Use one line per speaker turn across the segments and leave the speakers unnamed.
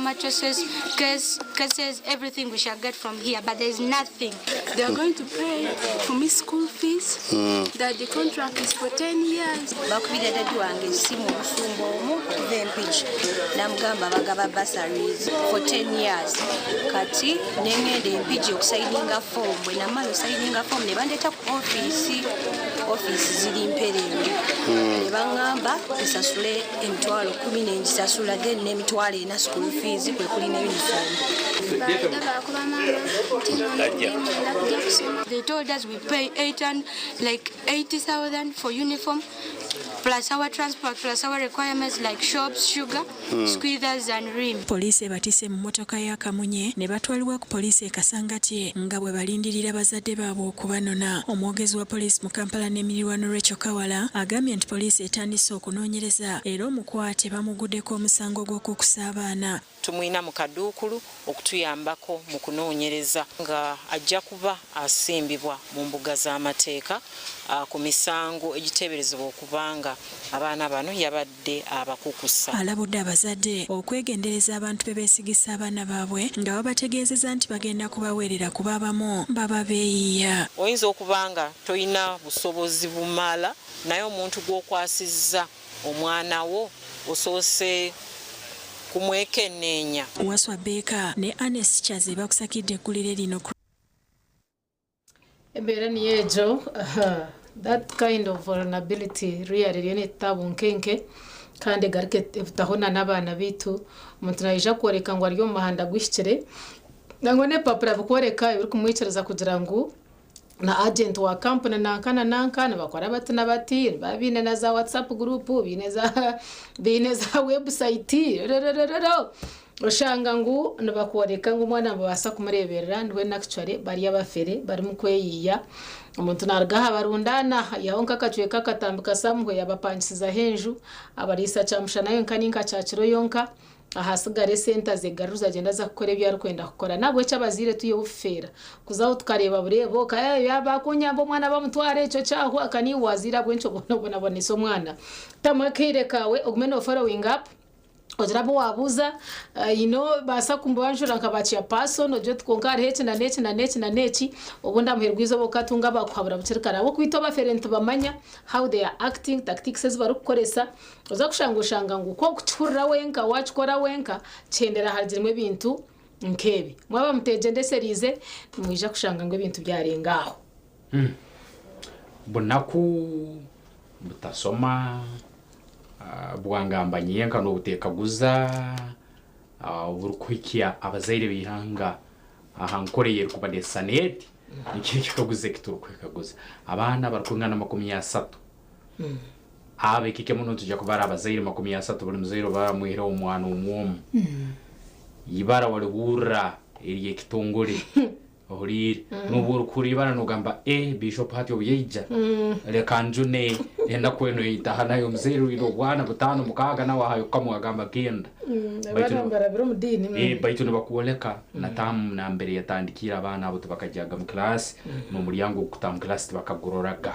mattresses, cases, everything we shall get from here, but there is nothing.
They are going to pay for me school fees, that the contract is for 10 years.
Bakubira dadi wange essimu omusumba omu okuva e Mpigi namugamba bagaba bursaries for 10 years. Kati nengenda e Mpigi okusayininga form. Bwe namala osayininga form ne bandeeta ku ofiisi, ofiisi ziri Mpererwe, ne baŋŋamba nsasule 100,000, nengisasula, then n'40,000 school fees kwe kuli ne uniform.
Baada bakuba maama nti nno ngenda kujja kusoma.
They told us we pay eight and like 80,000 for uniform, plus our transport, plus our requirements like shops, sugar, squeezers and rim.
Poliisi ebatisse mu mmotoka ya Kamunye ne batwalibwa ku poliisi e Kasangati nga bwe balindirira bazadde baabwe okubanona. Omwogezi wa poliisi mu Kampala n'emirirwano, Rachel Kawala, agambye nti poliisi etandise okunoonyereza era omukwate bamuguddeko omusango gw'okukusa abaana.
Tumwina mu kaduukulu okutuyambako mu kunoonyereza nga ajja kuba asimbibwa mu mbuga z'amateeka ku misango egiteeberezebwa okubanga abaana bano yabadde abakukusa.
Alabudde abazadde okwegendereza abantu be beesigisa abaana baabwe nga babategeezeza nti bagenda kubaweerera, kuba abamu baba beeyiiya.
Oyinza okuba nga tolina busobozi bumala, naye omuntu gw'okwasizza omwana wo osoose kumwekenneenya.
Waswa Beeka ne Anes Kyaze bakusakidde eggulire lino.
Embeera niyo egyo. That kind of vulnerability really eriyo netuta bunkenke kandi egaruke ebutahona n'abaana baitu. Omuntu naija kworeka ngu ari omu muhanda guhikire, nangwa n'ebipapura bikworeka ebirikumwikiriza kugira ngu na agent wa kampuni nanka na nanka, nibakora bati na bati, baba biine na za WhatsApp group, biine za website rerererero. Oshanga ngu nibakworeka ngu omwana nibabaasa kumureeberera, when actually bari abafere barimu kweyiiya. Omuntu naruga aha barundaana, aihaho nk'akacweka akatambi kasamuhwe, yabapangisizaho enju, abariisa kyamushana yonka ninka kyakiro yonka, ahasigara esente azegaruza, agyenda aza kukora ebi arikwenda kukora. Nahabwekyo abazaire twiheho obufeera kuzaho tukareeba bureebo bakunyamba omwana bamutwara, ekyo kyahwa. Kaniiwe waziire, ahabw'enki obonabonesa omwana? Tamu akaire kawe ogume no following up, ogira abu wabuuza, baasa kumubanjura nka ba chairperson, ogire oti konka hariho eki na n'eki na n'eki na n'eki. Obundi amuheru gw'eizooba okatunga bakuhabura bukiri kare, ahabw'okuba itwe abafere nitubamanya how they are acting, tactics ezi barikukoresa. Oza kushanga oshanga ngu kwokukihurira wenka, wakikora wenka, kihendera harugiremu ebintu nk'ebi. Mwaba mutegyendesereize, nimwija kushanga ngu ebintu byarenga aho.
Bunaku butasoma, bwangamba nyenka n'obuteekaguza oburikuhikya abazaire b'eihanga aha nkora ey'erikuba nesaneeti. Nikyo ekikaguzo eki turikwekaguza. Abaana barikwingana 30 aba ekike muno, nitujja kubara abazaire 30, buli muzaire bamwihireho omwana omwe omu. Ibara walihurra ery'ekitongore ohuriire, n'obu orikuhurira ibara nogamba, "E bishop hati obu yaija, reka njune enaku eno eyitaha." Nayo omuzaire oine obwana butaano, mukaaga, nawe ahayo kamwe, agamba genda.
Abaana barabira omu diini.
Baitu nibakwoleka na tamu nambere yatandikiire, abaana abo tibakajyaga mu kilasi, n'omuryango ogukutaha mu kilasi tibakaguroraga.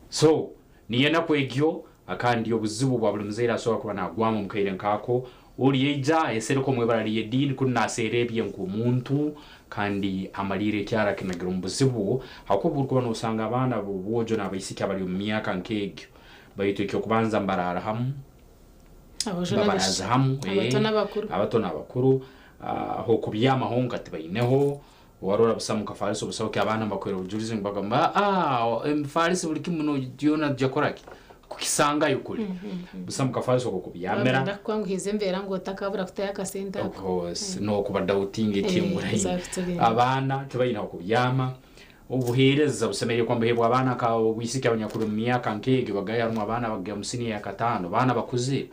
So niyo enaku egyo, kandi obuzibu bwa buli muzaire asobora kuba nagwamu omu kaire nk'ako. Oli yaija esereka omu ibara ly'ediini, kunu naseera ebye nk'omuntu, kandi amaliire ekyaro akinagira omu buzibu, hakuba orikuba nosanga abaana b'obwojo n'abaisiki abari omu myaka nk'egyo, baitu ekyokubanza mbaraara hamu.
Aboojo.
Babaraza hamu.
Abato n'abakuru.
Abato n'abakuru. Ahokubyama honka tibaineho. Warora busamu kafarisi obusaho ki abaana bakwera obujulizi ngu bagamba, "Ah, emifarisi buli kimu no yona tujja kukoraki kukisangayo kuli busamu kafarisi okwo kubyamira."
Benda kukwanguhiza embeera ngu otakabura kutayo akasente ako.
Of course, n'okubadautinga ekinguraine.
Exactly.
Abaana tibaine aho kubyama. Obuheereza busemereire kuba nibuheebwa abaana nka obwisiki abanyakuri omu myaka nk'egyo, bagaye harimu abaana bagya mu siniya ya kataano, baana bakuzire.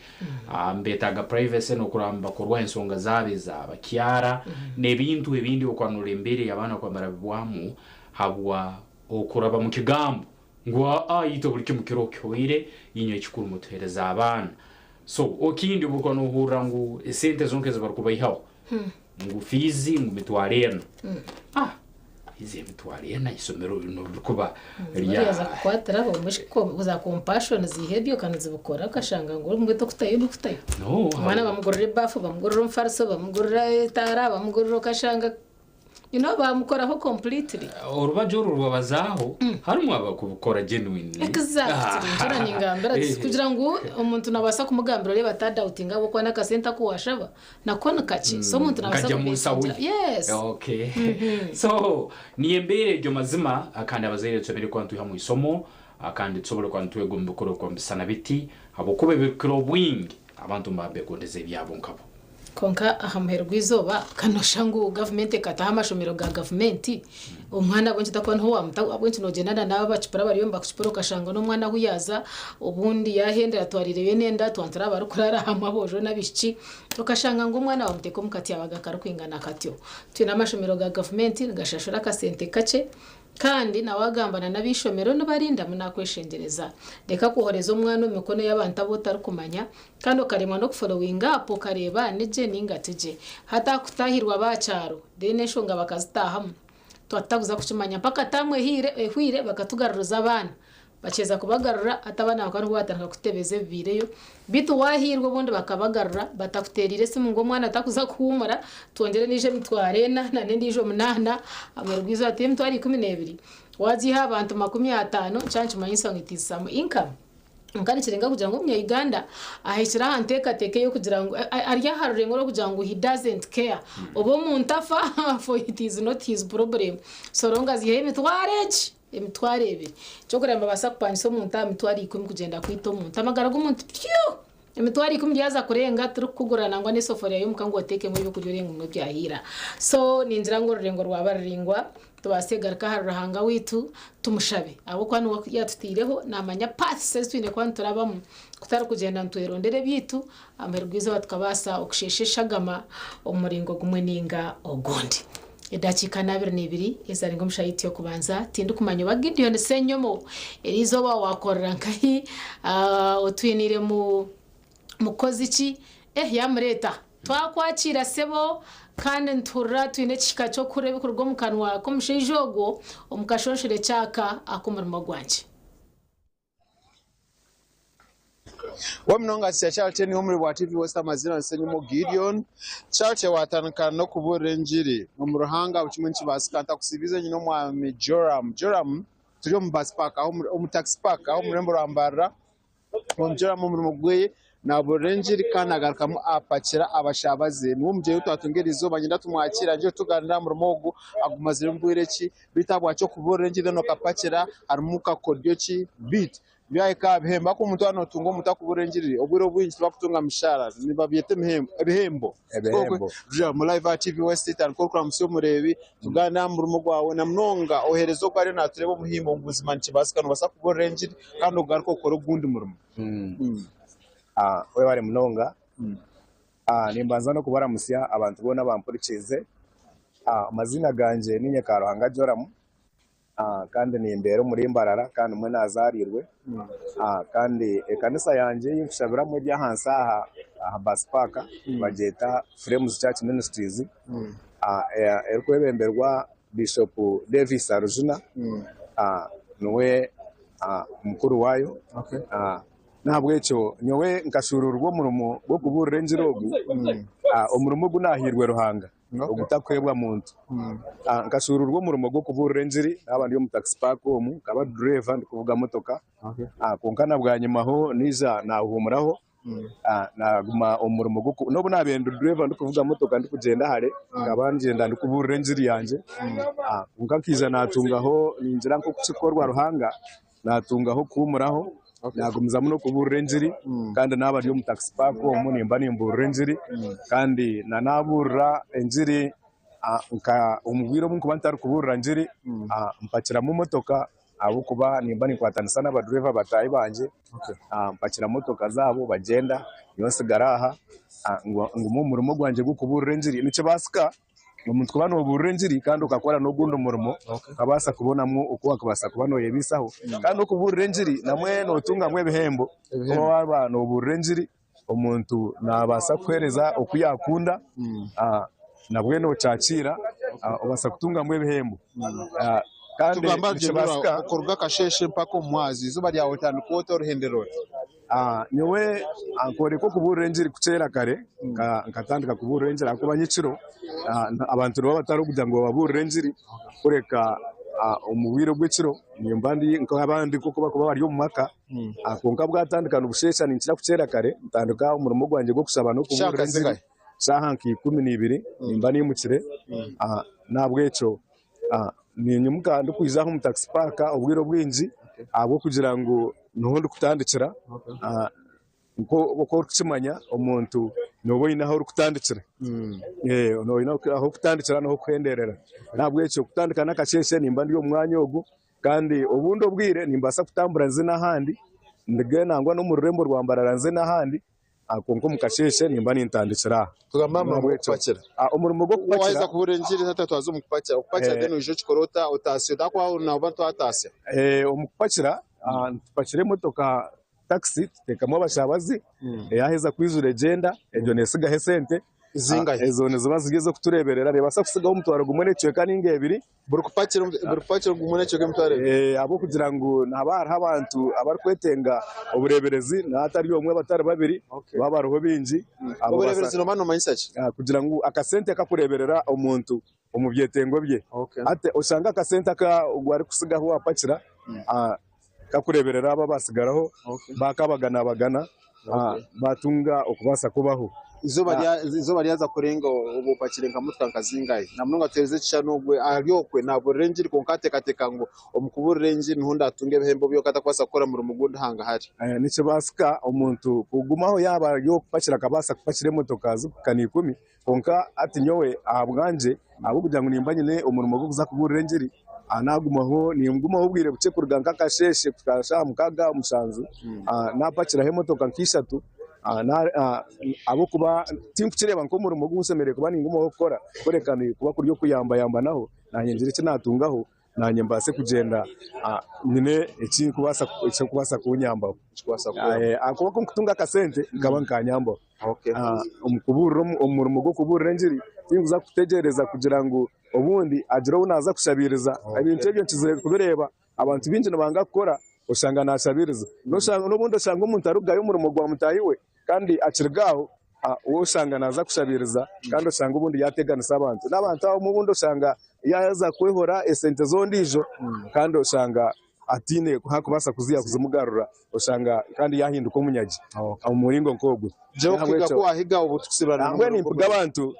Nibeetaaga privacy n'okuraba nibakorwa ensonga zaabo ez'abakyara n'ebintu ebindi. Okwanura embeera ey'abaana kuba barabibwamu habwa okuraba mu kigambo ngu, "Aa, itwe buli kimu kiro kihoire, inywe ekikuru mutuheereza abaana." So okindi obu okuba nohurra ngu esente zonka ezi barukubaihaho ngu fees ngu 40,000. Izi emitwaro ena isomero rino rikuba rya
Bariyaza kukwatiraho mushiko za compassion zihebyo kandi zibukora ukashanga ngo umwe tokutayo nokutayo.
No,
Omwana bamugurira ebafu, bamugurira omufariso, bamugurira etaara, bamugurira okashanga you know bamukoraho completely.
Orubaju oru rwabazaaho harimu abakubikora genuinely.
Exactly. Ntura ningambira ati kugira ngu omuntu nabaasa kumugambira oreeba atadoutinga ahabw'okuba n'akasente aku washaba nako ni kakye. So omuntu nabaasa
Nkajya mu nsaho ye.
kubesingira. Yes.
Okay. So niyo embeera egyo mazima kandi abazaire tusobere kuba nitwihamu isomo kandi tusobole kuba nitwega omu bikorwa kuba nibisana biti habwokuba ebirikukira obwingi abantu nibaba nibegondeza ebyabo nkabo.
Kwonka aha muheru gw'eizooba ka nooshusha ngu gavumenti ekataho amashomero ga gavumenti, omwana ahabw'enki otakuba niho waamuta, ahabw'enki noogyenda na n'abo abakipura abariyo nibakukipura okashanga n'omwana ahu yaaza obundi yaahendera atwariireyo n'enda twantura abarikuraara hamwe aboojo n'abaishiki, okashanga ngu omwana waamuteeka omu katyabaga karikwingana katyo. Twine amashomero ga gavumenti nigashashura akasente kakye Kandi nawe agamba na n'ab'eishomero nibarindamu nakweshengyereza. Reka kwohoreza omwana omu mikono y'abantu abu otarikumanya kandi okaremwa n'okufolowinga apu okareeba ni gye ninga ti gye. Hati aha kutaahirwa aba kyaro then enshonga bakazitaahamu twatutakuza kukimanya mpaka taamu ehiire ehweire bakatugaruriza abaana. Bakyeza kubagarura hati abaana bakaba nibwo batandika kutebeza ebibaireyo beitu wahiirwa obundi bakabagarura batakutereire esimu ngu omwana takuza kuhuumura twongyere endiijo emitwaro ena nana endiijo munaana ameru gw'eizooba ati emitwaro 12 wagiiha aha bantu 50 kyaba nikimanyisa ngu it is some income. Kwonka nikirenga kugira ngu omunya Uganda ahikire aha nteekateeka ey'okugira ngu ari aha rurengo rw'okugira ngu he doesn't care oba omuntu afa for it is not his problem so long as yihayo emitwaro egi. Emitwaro ebiri. Eky'okureeba nibabaasa kupangisa omuntu aha mitwaro ikumi kugyenda kwita omuntu. Amagara g'omuntu pyu! Emitwaro ikumi ryaza kurenga turikukugurira nangwa n'esoforiya y'omuka ngu oteekemu ebyokurya orenge ngu ebyahiira. So ningira ngu orurengo rwaba ruraingwa tubaase kugaruka ahari Ruhanga waitu tumushabe ahabw'okuba niwe yaatutaireho naamanya paths ezi twine kuba niturabamu kutari kugyenda nitwerondera ebyaitu aha muheru gw'eizooba tukabaasa okusheesha eshagama omu muringo gumwe nainga ogundi. Edakiika n'abiri n'ibiri ezarenga omu shaaha yaitu y'okubanza. Tindikumanya oba Gideon Ssenyomo eriizooba waakorera nkahi, otwiniire mukozi ki? Eh yaamureeta. Twakwakiira sebo kandi nituhurira twine ekihika ky'okuhurira ebirikuruga omu kanwa k'omushaija ogwo omu kashonshorekye aka ak'omurimo gwangye.
We munonga Sir Charles niwe omuri bwa TV West amazina ni Ssenyumo Gideon. Charles watandika n'okuburira engiri omu ruhanga buri kimwe nikibaasika ntakusiibize nyine omwami Joram. Joram turi omu bus park aho omu taxi park aho omu rurembo rwa Mbarara. Omwami Joram omurimo gwe naburira engiri kandi nagarukamu apakira abashabaze. Niwe omugyenyi ou twatunga erizooba niinyenda tumwakiire aije tuganire aha murimo ogu agumaziremu bwire ki beitu ahabwaki okuburira engiri then okapakira harimu kakodyo ki beitu Byahika aha bihembo, ahakuba omuntu waaba nootunga omuntu arikubuurira engiri, obwire obwingi tibakutunga mishaara, nibabyeta emihembo, ebihembo.
Ebihembo.
Jura mu live aha TV West, tandika orikuramutsya omureebi, tugaaniire aha murimo gwawe na munonga oheereza ogwo ariyo naatureeba omuhimbo ngu buzima nikibaasika noobaasa kubuurira engiri kandi ogaruke okore ogundi murimo.
Webare munonga. Nimbanza n'okubaramutsya abantu boona abampurikiize. Amaziina gangye niinye Karuhanga Joram. Kandi nimbeera omuri Mbarara kandi nimwo nazaariirwe. Kandi ekanisa yangye ei nkushabiramu eri ahansi aha aha bus park nibagyeta Flames Church Ministries erikwebemberwa Bishop Davis Arujuna niwe mukuru waayo. N'ahabw'ekyo nyowe nkashuuruurirwa omurimo gw'okubuurira engiri ogu, omurimo ogu naahairwe Ruhanga. ogutakuheebwa muntu. Nkashuuruurwa omurimo gw'okubuurira engiri naaba ndi omu taxi park omu, nkaba dureeva ndikuvuga motoka kwonka na bwanyimaho naija naahuumuraho naaguma omu murimo gw'oku n'obu naabaire ndi dureeva ndikuvuga motoka ndikugyenda hare nkaba ngyenda ndikubuurira engiri yangye kwonka nkaija naatungaho ningira nk'oku kirikukorwa Ruhanga Naatungaho okuhuumuraho, naagumizamu n'okubuurira engiri kandi naaba ndi omu taxi park omu nimba nimbuurira engiri kandi na naabuurira engiri nka omu bwire obu ndikuba ntarikubuurira ngiri mpakiramu motoka ahabw'okuba nimba ninkwatanisa n'abadureeva bataahi bangye mpakira motoka zaabo bagyenda nyowe ntsigara aha ngume omu murimo gwangye gw'okubuurira engiri. Nikibaasika Omuntu kuba noobuurira engiri kandi okakora n'ogundi murimo okabaasa kubonamu oku waakubaasa kuba nooyebaisaho. Kandi okubuurira engiri namwe nootungamu ebihembo. Kuba waaba noobuurira engiri omuntu naabaasa kukuheereza oku yaakunda nabwe nookyakiira. Obaasa kutungamu ebihembo. Kandi
Tugamba
nikibaasika.
Okuruga akasheeshe mpaka omu mwazyo, eizooba ryawe otandika ota orihendera ota?
Nyowe nkooreka okubuurira engiri kukyeera kare, nkatandika kubuurira engiri ahakuba nyekiro abantu nibaba batarikugira ngu bababuurire engiri kureka omu bwire bw'ekiro nimba ndi nk'abandi nk'oku barikuba bari omu maka. Kwonka bwatandika nibusheesha ninkira kukyeera kare ntandika omurimo gwangye gw'okushaba n'okubuurira engiri shaaha nka 12 nimba niimukire. N'ahabw'ekyo Ninyimuka ndikwija aha omu taxi park obwire obwingi ahabw'okugira ngu niho ndikutandikira. Nk'oku orikukimanya omuntu nooba oine ahu orikutandikira, nooba oine ah'okutandikira n'ah'okuhenderera. N'ahabw'ekyo kutandika n'akasheeshe nimba ndi omu mwanya ogu kandi obundi obwire nimbaasa kutambura nze n'ahandi, nduge nangwa n'omu rurembo rwa Mbarara nze n'ahandi. Kwonka omu kasheeshe nimba nintandikira aha.
Tugambe aha murimo gw'okupakira.
Omurimo gw'okupakira.
Waaheza kubuurira engiri hati twaza omu kupakira. Okupakira then oija okikora ota? Otaasya ota? Ahakuba aho nooba twataasya.
Omu kupakira, nitupakira emotoka takisi tuteekamu abashaabazi, yaaheza kwijura egyenda, egyo neetsigaho esente.
Zingahi?
Ezo niziba ziri ez'okutureeberera, neebaasa kutsigaho omutwaro gumwe n'ekicweka nainga ebiri.
Buri kupakira buri kupakira gumwe n'ekicweka emitwaro ebiri.
Ahabw'okugira ngu nihaba hariho abantu abarikwetenga obureeberezi n'ahatari omwe batari babiri, baba bariho baingi.
Obureeberezi nooba noomanyisa ki?
Kugira ngu akasente kakureeberera omuntu omu byetengo bye. Hati oshange akasente aka ogu arikutsigaho waapakira kakureeberera abo abaatsigaraho baakabaganabagana baatunga okubaasa kubaho.
Eizooba ryaza kurenga oba opakire nka motoka nka zingahi? Na munonga tuheereze ekishushani ogwe ari okwe naabuurira engiri kwonka ateekateeka ngu omu kubuurira engiri niho ndaatunge ebihembo byonka atakubaasa kukora murimo gundi hangahari.
Nikibaasika omuntu kugumaho yaaba ari ow'okupakira akabaasa kupakira emotoka zirikuhika na ikumi Kwonka hati nyowe ahabwangye, ahabw'okugira ngu nimba nyine omurimo gw'okuza kubuurira engiri, naagumaho ningumaho obwire bukye kuruga nk'akasheeshe kuhika shaaha mukaaga mushanju, naapakiraho emotoka nk'ishatu ahabw'okuba tinkukireeba nk'omurimo ogu nshemereire kuba ningumaho kukora, kureka nikuba kuri okuyambayambanaho naanye ngire eki naatungaho. Naanye mbaase kugyenda nyine ekirikubaasa kunyambaho. Ahakuba ku ndikutunga akasente nikaba nikanyambaho. Omu kubuurira omu murimo gw'okubuurira engiri, tinkuza kutegyereza kugira ngu obundi hagire ou naaza kushabiiriza. Ebintu ebyo nkizire kubireeba, abantu baingi nibanga kukora oshanga naashabiiriza. N'obundi oshanga omuntu arikugaya omurimo gwa mutaahi we Kandi akiriga aho, we oshanga naaza kushabiiriza kandi oshanga obundi yaateganisa abantu. N'abantu abamwe obundi oshanga yaaza kwehora esente z'ondiijo kandi oshanga ataine ku arikubaasa kuziiha kuzimugarura, oshanga kandi yaahinduka omunyagi omu muringo nk'ogwo.
Jewe okuhiga ku waahiga obu tukusibirana
Mbwenu nimpiga abantu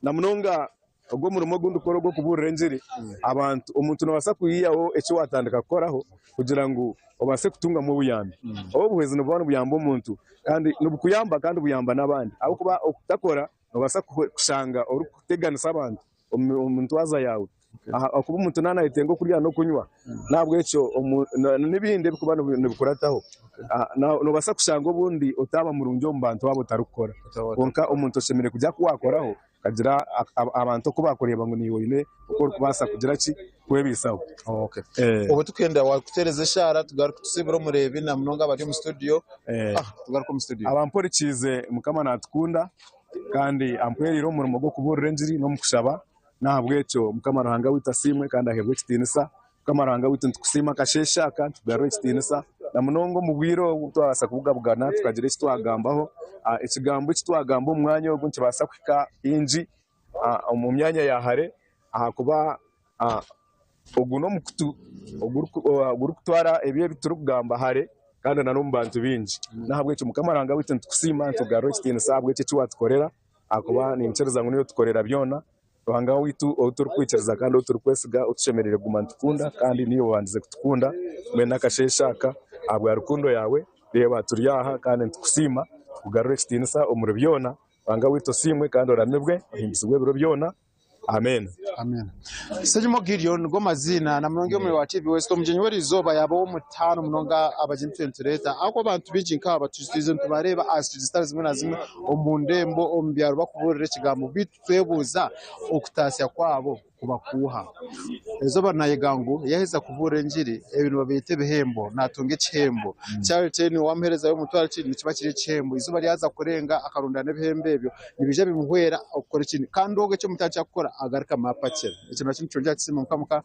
na munonga Ogu omurimo ogu ndikukora ogw'okubuurira engiri, abantu, omuntu noobaasa kwihaho eki waatandika kukoraho kugira ngu obaase kutungamu obuyambi. Obu obuhwezi nibuba nibuyamba omuntu kandi nibukuyamba kandi buyamba n'abandi ahabw'okuba okutakora noobaasa kushanga orikuteganisa abantu omu ntwaza yaawe ahakuba omuntu naaba naayetenga okurya n'okunywa n'ahabw'ekyo n'ebindi ebirikuba nibikurataho noobaasa kushanga obundi otaaba murungi omu bantu waaba otarikukora kwonka omuntu oshemereire kugira ku waakoraho Okagira abantu oku baakureeba ngu naiwe oine oku orikubaasa kugira ki? Kwebaisaho.
Obu turikwenda waakuteereza eshaara tugaruke tusiibure omureebi na munonga abari omu studio. Tugaruke omu studio.
Abampurikiize Mukama naatukunda kandi ampwereire omu murimo gw'okubuurira engiri n'omu kushaba. N'ahabw'ekyo Mukama Ruhanga waitu asiimwe kandi aheebwe ekitiinisa. Mukama Ruhanga waitu nitukusiima akasheeshe aka, nitukugarura ekitiinisa na munonga omu bwire obu twabaasa kubugabugana tukagira eki twagambaho. Ekigambo eki twagamba omu mwanya ogu nikibaasa kuhika haingi omu myanya ya hare ahakuba ogu n'omukutu ogurikutwara ebi ebi turikugamba hare kandi n'omu bantu baingi. N'ahabw'ekyo Mukama Ruhanga waitu nitukusiima, nitukugarura ekitiinisa ahabw'eki eki watukorera ahakuba niinyikiriza ngu niiwe otukorera byona. Ruhanga waitu ou turikwikiriza kandi ou turikwesiga, ou tushemereire kuguma nitukunda, kandi niiwe obandize kutukunda mbwenu n'akasheeshe aka, ahabwa rukundo yaawe, reeba turi aha kandi nitukusiima, tukugarure ekitiinisa omuri byona. Ruhanga waitu osiimwe kandi oramibwe, ohimbisibwe ebiro byona. Amen.
Amen. Ssenyimo Gideon nigo maziina na munonga omuri wa TV West omugyenyi w'erizooba yaaba ow'omutaano munonga abagyenyi turiyo nitureeta ahakuba abantu baingi nk'aba twizire nitubareeba aha street zitari zimwe na zimwe omu ndembo omu byaro bakubuurira ekigambo beitu twebuuza okutaasya kwabo. kubakuuha. Eizooba naayega ngu yaaheza kubuurira engiri, ebi nibabyeta ebihembo, naatunga ekihembo. Charity waamuheerezayo omutwaro ki, nikiba kiri ekihembo. Eizooba ryaza kurenga akarundaana ebihembo ebyo, nibiija bimuhwera okukora ekindi. Kandi ogwo eki omuntu arikukora agarukamu apakira. Ekyo nakyo nikyongyera kisiimwa Mukama ka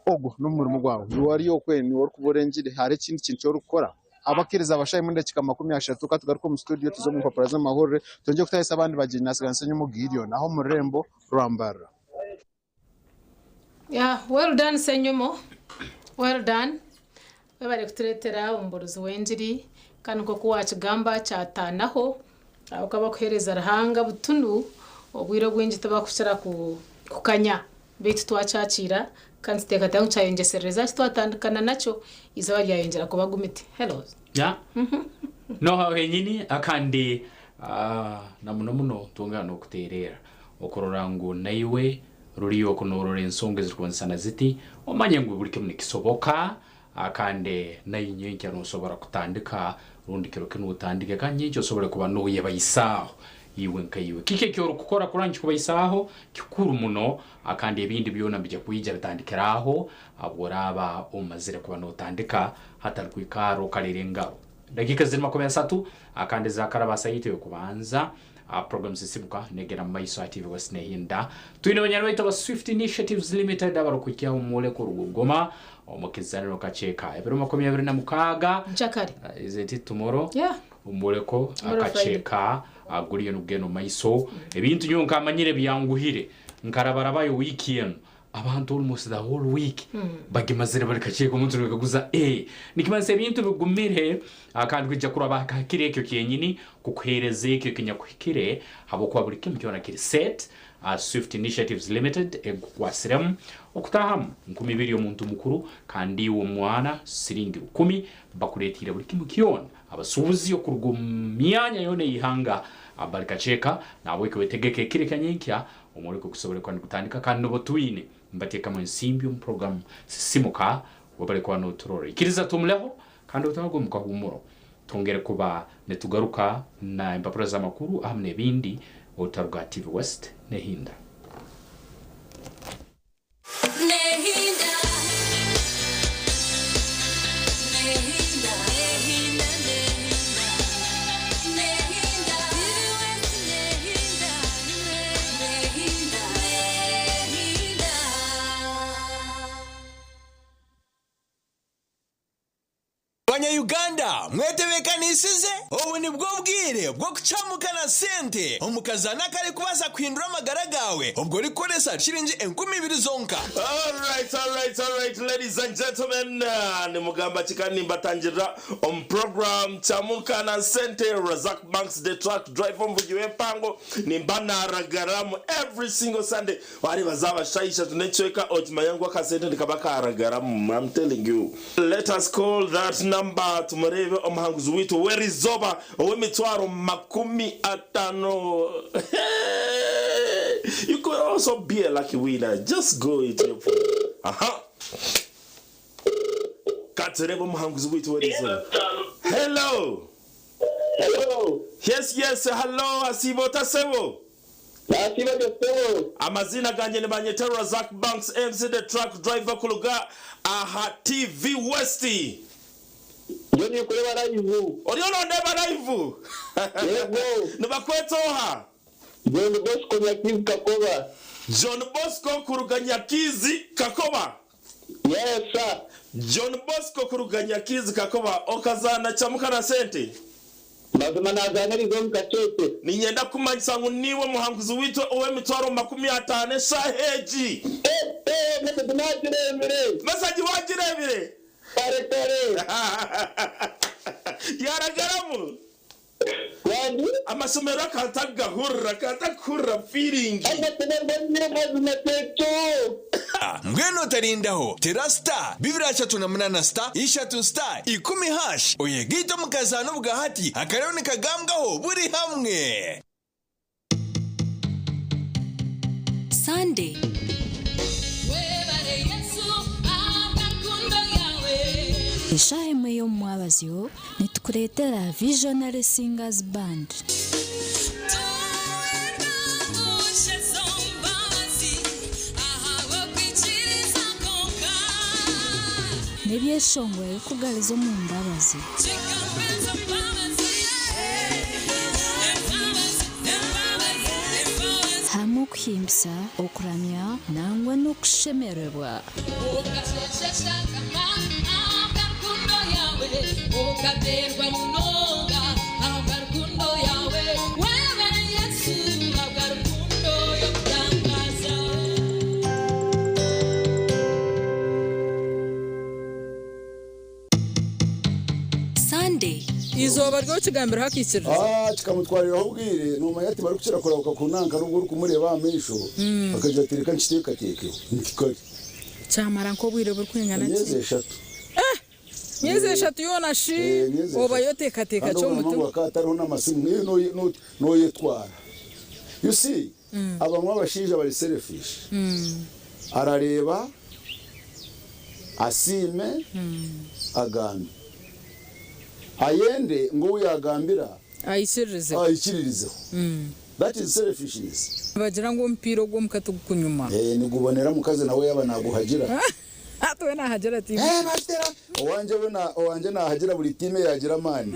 ogwo n'omurimo gwawe. Iwe ori okwe niiwe orikubuurira engiri, hariho ekindi kintu eki orikukora? Abakiriza abashaaha emwe n'edakiika 30 ka tugaruke omu studio tuze omu mpapura z'amahurire twongye kutahisa abandi bagyenyi. Nasigara Nsenyomo Gideon aha omu rurembo rwa Mbarara.
Yeah, well done Senyomo. Well done. Webare kutureetera omubuurizi w'engiri kandi nk'oku waakigamba kyataanaho ahabw'okuba abakuheereza Ruhanga butunu obwire obwingi tibakukira kukanya beitu twakyakiira kandi tuteekateeka ngu kyayongyeserereza eki twatandikana nakyo eizooba ryayongyera kuba gumiti. Hello.
Yeah. Noha henyini akandi na muno muno twongera n'okuteereera okurora ngu naiwe ruriyo oku norora ensonga ezirikubanisana ziti, omanye ngu buri kimu nikisoboka kandi naiwe nyenkya nosobora kutandika rundi kiro kinu otandike kandi nyenkya osobole kuba noyebaisaaho iwe nkaiwe. Kiki eki orukukora kurora ngu kikubaisaaho kikuru muno kandi ebindi byona nibija kwija bitandikire aho obu oraaba omazire kuba notandika hatali kwikarra okalera engaro. Dakiika ziri 30 kandi zakaraba saiti ey'okubanza. Program Sisimuka negenda mu maiso aha TV West nehinda. Twine banyani baitu aba Swift Initiatives Limited abarukuhikyaho omu mwoleko Rugogoma omu kizaniro kakyeka ebiro 26.
Nkyakare.
Is it tomorrow?
Yeah.
Omwoleko
Tomorrow Friday.
akakyeka guriyo nigugenda omu maiso. Ebintu nyowe nkamanyire byanguhire nkarabarabayo wiiki enu Abantu almost the whole week bagimazire bari kakyeka omuntu nakaguza eh nikimanyisa ebintu bigumire kandi kwija kuraba hakiro ekyo kyenyini kukuhereza ekyo ekinyakuhikire habwokuba buri kimu kyona kiri set. Swift Initiatives Limited ekukwasiremu okutahamu 2000 omuntu mukuru kandi iwe omwana siringi 1000 bakuretiire buri kimu kyona. Abasuubuzi okuruga omu myanya yoona ey'ihanga bari kakyeka nahabwekyo wetegeke ekiro ekya nyenkya Omworeko gusobole kuba nigutandika kandi n'obu twine nibateekamu ensimbi omu puroguramu Sisimuka Webale kuba noturora. Ikiriza tumuleho kandi otwarwe omu kahuumuro. Twongere kuba nitugaruka na empapura z'amakuru ahamu n'ebindi otaruga aha TV West n'ehinda.
Banya Uganda mwetebekanisize? Obu nibwo bwire bw'okucamuka na sente omu kazaano akarikubaasa kuhindura amagara gaawe obwo orikukoresa shiringi 2000 zonka.
Alright, alright, alright, ladies and gentlemen, nimugamba ki kandi nimbatangirira omu program Chamuka na Sente, Razak Banks the truck driver omuvugi w'empango, nimba naragaramu every single Sunday. Wareeba zaaba shaaha ishatu n'ekicweka okimanya ngu akasente nikaba karagaramu, I'm telling you. Let us call that number tumureebe omuhanguzi waitu w'erizooba ow'emitwaro 50. You could also be a lucky winner, just go into your phone. Aha. Katureebe omuhanguzi waitu w'erizooba. Hello.
Hello.
Yes, yes, hello, asiiba ota sebo?
Nasiiba gye ssebo.
Amaziina gangye nibanyeta Razak Banks MC the truck driver kuruga aha TV West.
Ndiyo ninkureeba live.
Oriyo nondeeba live?
Yego.
Nibakweta oha?
John Bosco Nyakiizi Kakoba.
John Bosco kuruga Nyakiizi Kakoba?
Yes sir.
John Bosco kuruga Nyakiizi Kakoba okazaana Chamuka na sente?
Mazima nazaana eriizooba omu kasheeshe.
Niinyenda kukumanyisa ngu niiwe muhanguzi waitu ow'emitwaro 50 eshaaha egi.
Eeh message nagireebire.
Message wagireebire?
Kare kare.
Yaragaramu?
Wangi?
Amashemererwa kantakugahurira, kantakuhurira feeling.
Amashemererwa mazima kyekyo.
Mbwenu otarindaho, tera star 238 star ishatu star ikumi hash oyegaite omu kazaano obwahati akariyo nikagambwaho buri hamwe.
Sunday. Eshaaha emwe y'omu mwabazyo nitukureetera Visionary Singers Band. N'ebyeshongoro ebirikugariza omu mbabazi. Hamwe okuhimbisa, okuramya nangwa n'okushemererwa.
Sunday. Eizooba ry'okigambiraho akaikiririza.
Ah, kikamutwariraho obwire, noomanya tibarikukira kurahuka kunanka n'obu orikumureeba aha maisho, akagira ati reka nkiteekateekeho. Nti kare.
Kyamara nk'obwire burikwingana ki?
Emyezi eshatu.
Eh! Myezi eshatu yoona shi
Emyezi
obayo
eshatu.
oteekateeka
Kandi
ki
obwo
omu
ngu
mutima?
hakaba hatariho n'amasimu, nawe nooyetwara. You see, abamwe abashaija bari selfish. Arareeba, asiime, agambe. Ayende ngu ou yaagambira
Aikiririzeho.
aikiririzeho. That is selfishness.
Nibagira ngu omupiira ogw'omuka tigukunyuma.
Eh, nigubonera omukazi nawe yaaba naaguhagira.
Hati we naahagira tiimu
Eh,
ki?
batera! Owangye we na, owangye naahagira buri tiimu eyaagira amaani.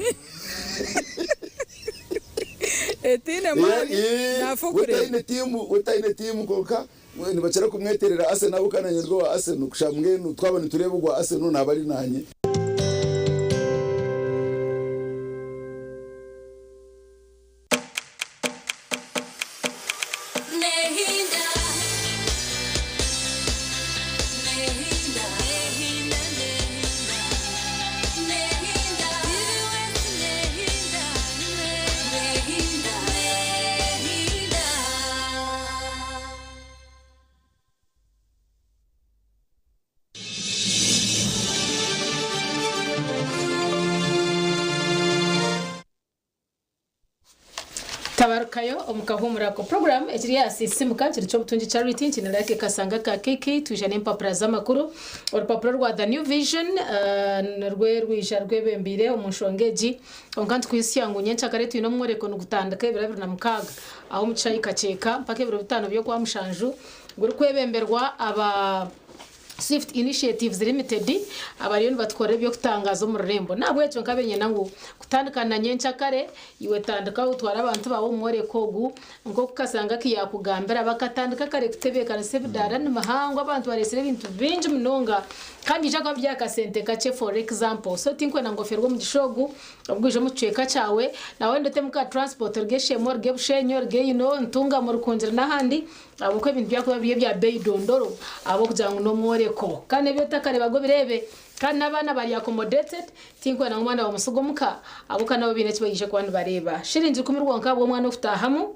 Etaine
Eh,
maani,
eh,
naafa
we
okureeba.
taine tiimu, we taine tiimu kwonka nibakira kumweterera Arsenal ahabw'okuba naanye ndi owa Arsenal kusha mbwenu twaba nitureeba ogwa Arsenal naaba ari naanye.
Tabarukayo omu kahuumuro ako. Puroguraamu ekiri aha Sisiimuka kiri ky'obutungi Charity nti Like Kasanga ka KK twija n'empapura z'amakuru. Orupapura rwa The New Vision nirwo rwija rwebembeire omu nshonga egi. Kwonka nitukwitsya ngu nyenkyakare twine omworeko nigutandika ebiro 26 aho omu kishaayi Kakyeka mpaka ebiro bitaano by'Okwamushanju gurikwebemberwa aba Swift Initiatives Limited abariyo nibatukorera eby'okutangaaza omu rurembo. N'ahabw'ekyo nkabenyenda ngu kutandika na nyenkyakare, iwe tandika otware abantu baawe omu mworeko ogu nk'oku Kasanga ki yaakugambira. Bakatandika kare kutebeekanisa ebidaara ni mihango, abantu bareetsire ebintu bingi munonga kandi nibiija kuba biri aha kasente kakye for example. So tinkwenda ngu oferwe omugisha ogu Obwija omu kicweka kyawe, na wenda otemu ka transport oruge Sheema oruge Bushenyi oruge you know Ntungamo Rukungiri n'ahandi ahabw'okuba ebintu byakuba biri ebya beeyi dondoro ahabw'okugira ngu n'omworeko. Kandi ebi otakareebaga obireebe kandi n'abaana bari accommodated tinkwenda ngu omwana waawe omusige omuka ahabw'okuba nabo baine eki baije kuba nibareeba. Shiringi rukumi rwonka ahabw'omwana okutaahamu.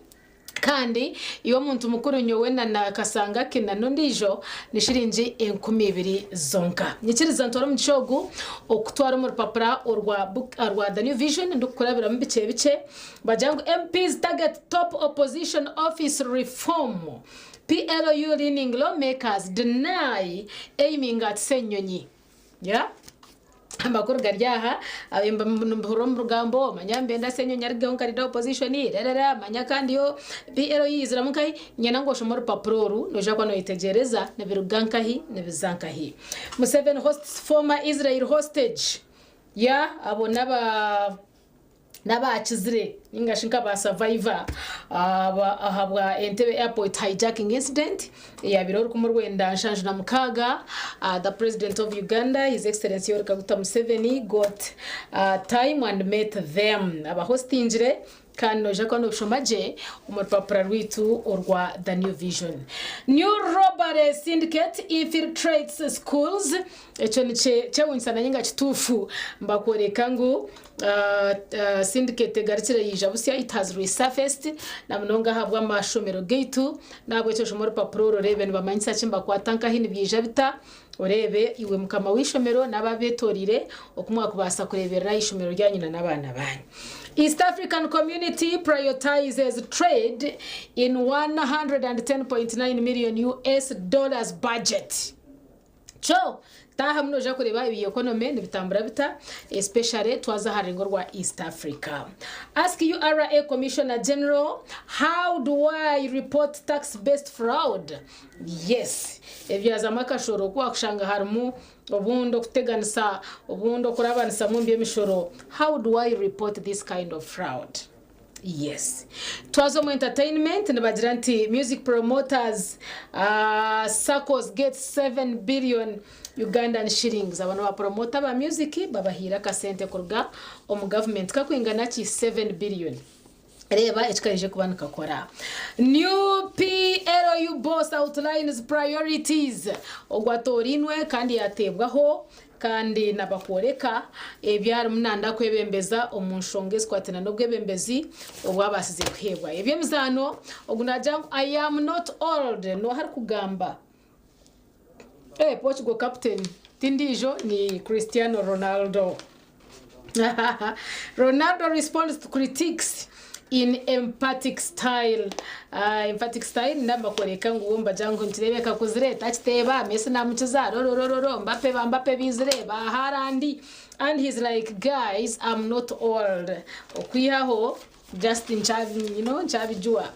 Kandi iwe omuntu mukuru nyowe na na Kasangaki na n'ondiijo ni shiringi 2000 zonka. Nyikiriza ntware omugisha ogu okukutwara omu rupapura orwa book rwa The New Vision ndikukurabiramu bikye bikye. Nibagira ngu MPs target top opposition office reform, PLU leaning lawmakers deny aiming at Ssenyonyi. Yeah. Amakuru gari aha, nibihurira omu rugambo, manya nibenda Ssenyonyi arugeho nka leader wa opposition, rerera, manya kandi yo PLU yaiziramu nkahi, niinyenda ngu oshome orupapura oru, noija kuba noyetegyereza nibiruga nkahi nibiza nkahi. Museveni hosts former Israel hostage, yeah, abo n'aba. n'abaakizire ninga shi nka ba survivor ahabwa Entebbe Airport hijacking incident eyabaireho orukumi rwenda nshanju na mukaaga. The President of Uganda His Excellency Yoweri Kaguta Museveni got time and met them. Abahostingire kandi noija kuba nobishoma gye omu rupapura rwaitu orwa The New Vision. New robbery syndicate infiltrates schools. Ekyo nikyewunyisa nainga kituufu mbakworeka ngu Syndicate egarukire yaija busya, it has resurfaced, na munonga ahabw'amashomero gaitu. N'ahabw'ekyo shoma orupapura oru oreebe nibamanyisa ki, nibakwata nkahi, nibyija bita, oreebe iwe mukama w'eishomero n'abo abetoroire oku mwakubaasa kureeberera eishomero ryanyu na n'abaana baanyu. East African Community prioritizes trade in 110.9 million US dollars budget. Kyo, taahamu noija kureeba ebi economy nibitambura bita especially twaza aha rurengo rwa East Africa. Ask URA Commissioner General, how do I report tax based fraud? Yes, ebyazamu akashoro ku wakushanga harimu obundi okuteganisa, obundi okurabanisamu omu by'emishoro, how do I report this kind of fraud? Yes. Twaza omu entertainment nibagira nti music promoters uh, circles get 7 billion Ugandan shillings. Aba ba promoter ba music babahiire akasente kuruga omu government kakwingana ki 7 billion. Reeba eki karije kuba nikakora. New PLU boss outlines priorities. Ogwo atoorainwe kandi yateebwaho Kandi nabakworeka ebi arimu nanda kwebembeza omu nshonga ezikwatiraine n'obwebembezi obu abaasize kuheebwa. Eby'emizaano, ogu naagira ngu I am not old, nooha arikugamba? Eh, Portugal captain ti ndiijo ni Cristiano Ronaldo. Ronaldo responds to critics in emphatic style. Uh, emphatic style namba kworeka ngu mbagira ngu nikireebeka kuzire takiteeba Messi namukiza rororororo Mbappe ba Mbappe bizire ba Haaland and he's like guys I'm not old okwihaho just nchabi you know nchabijua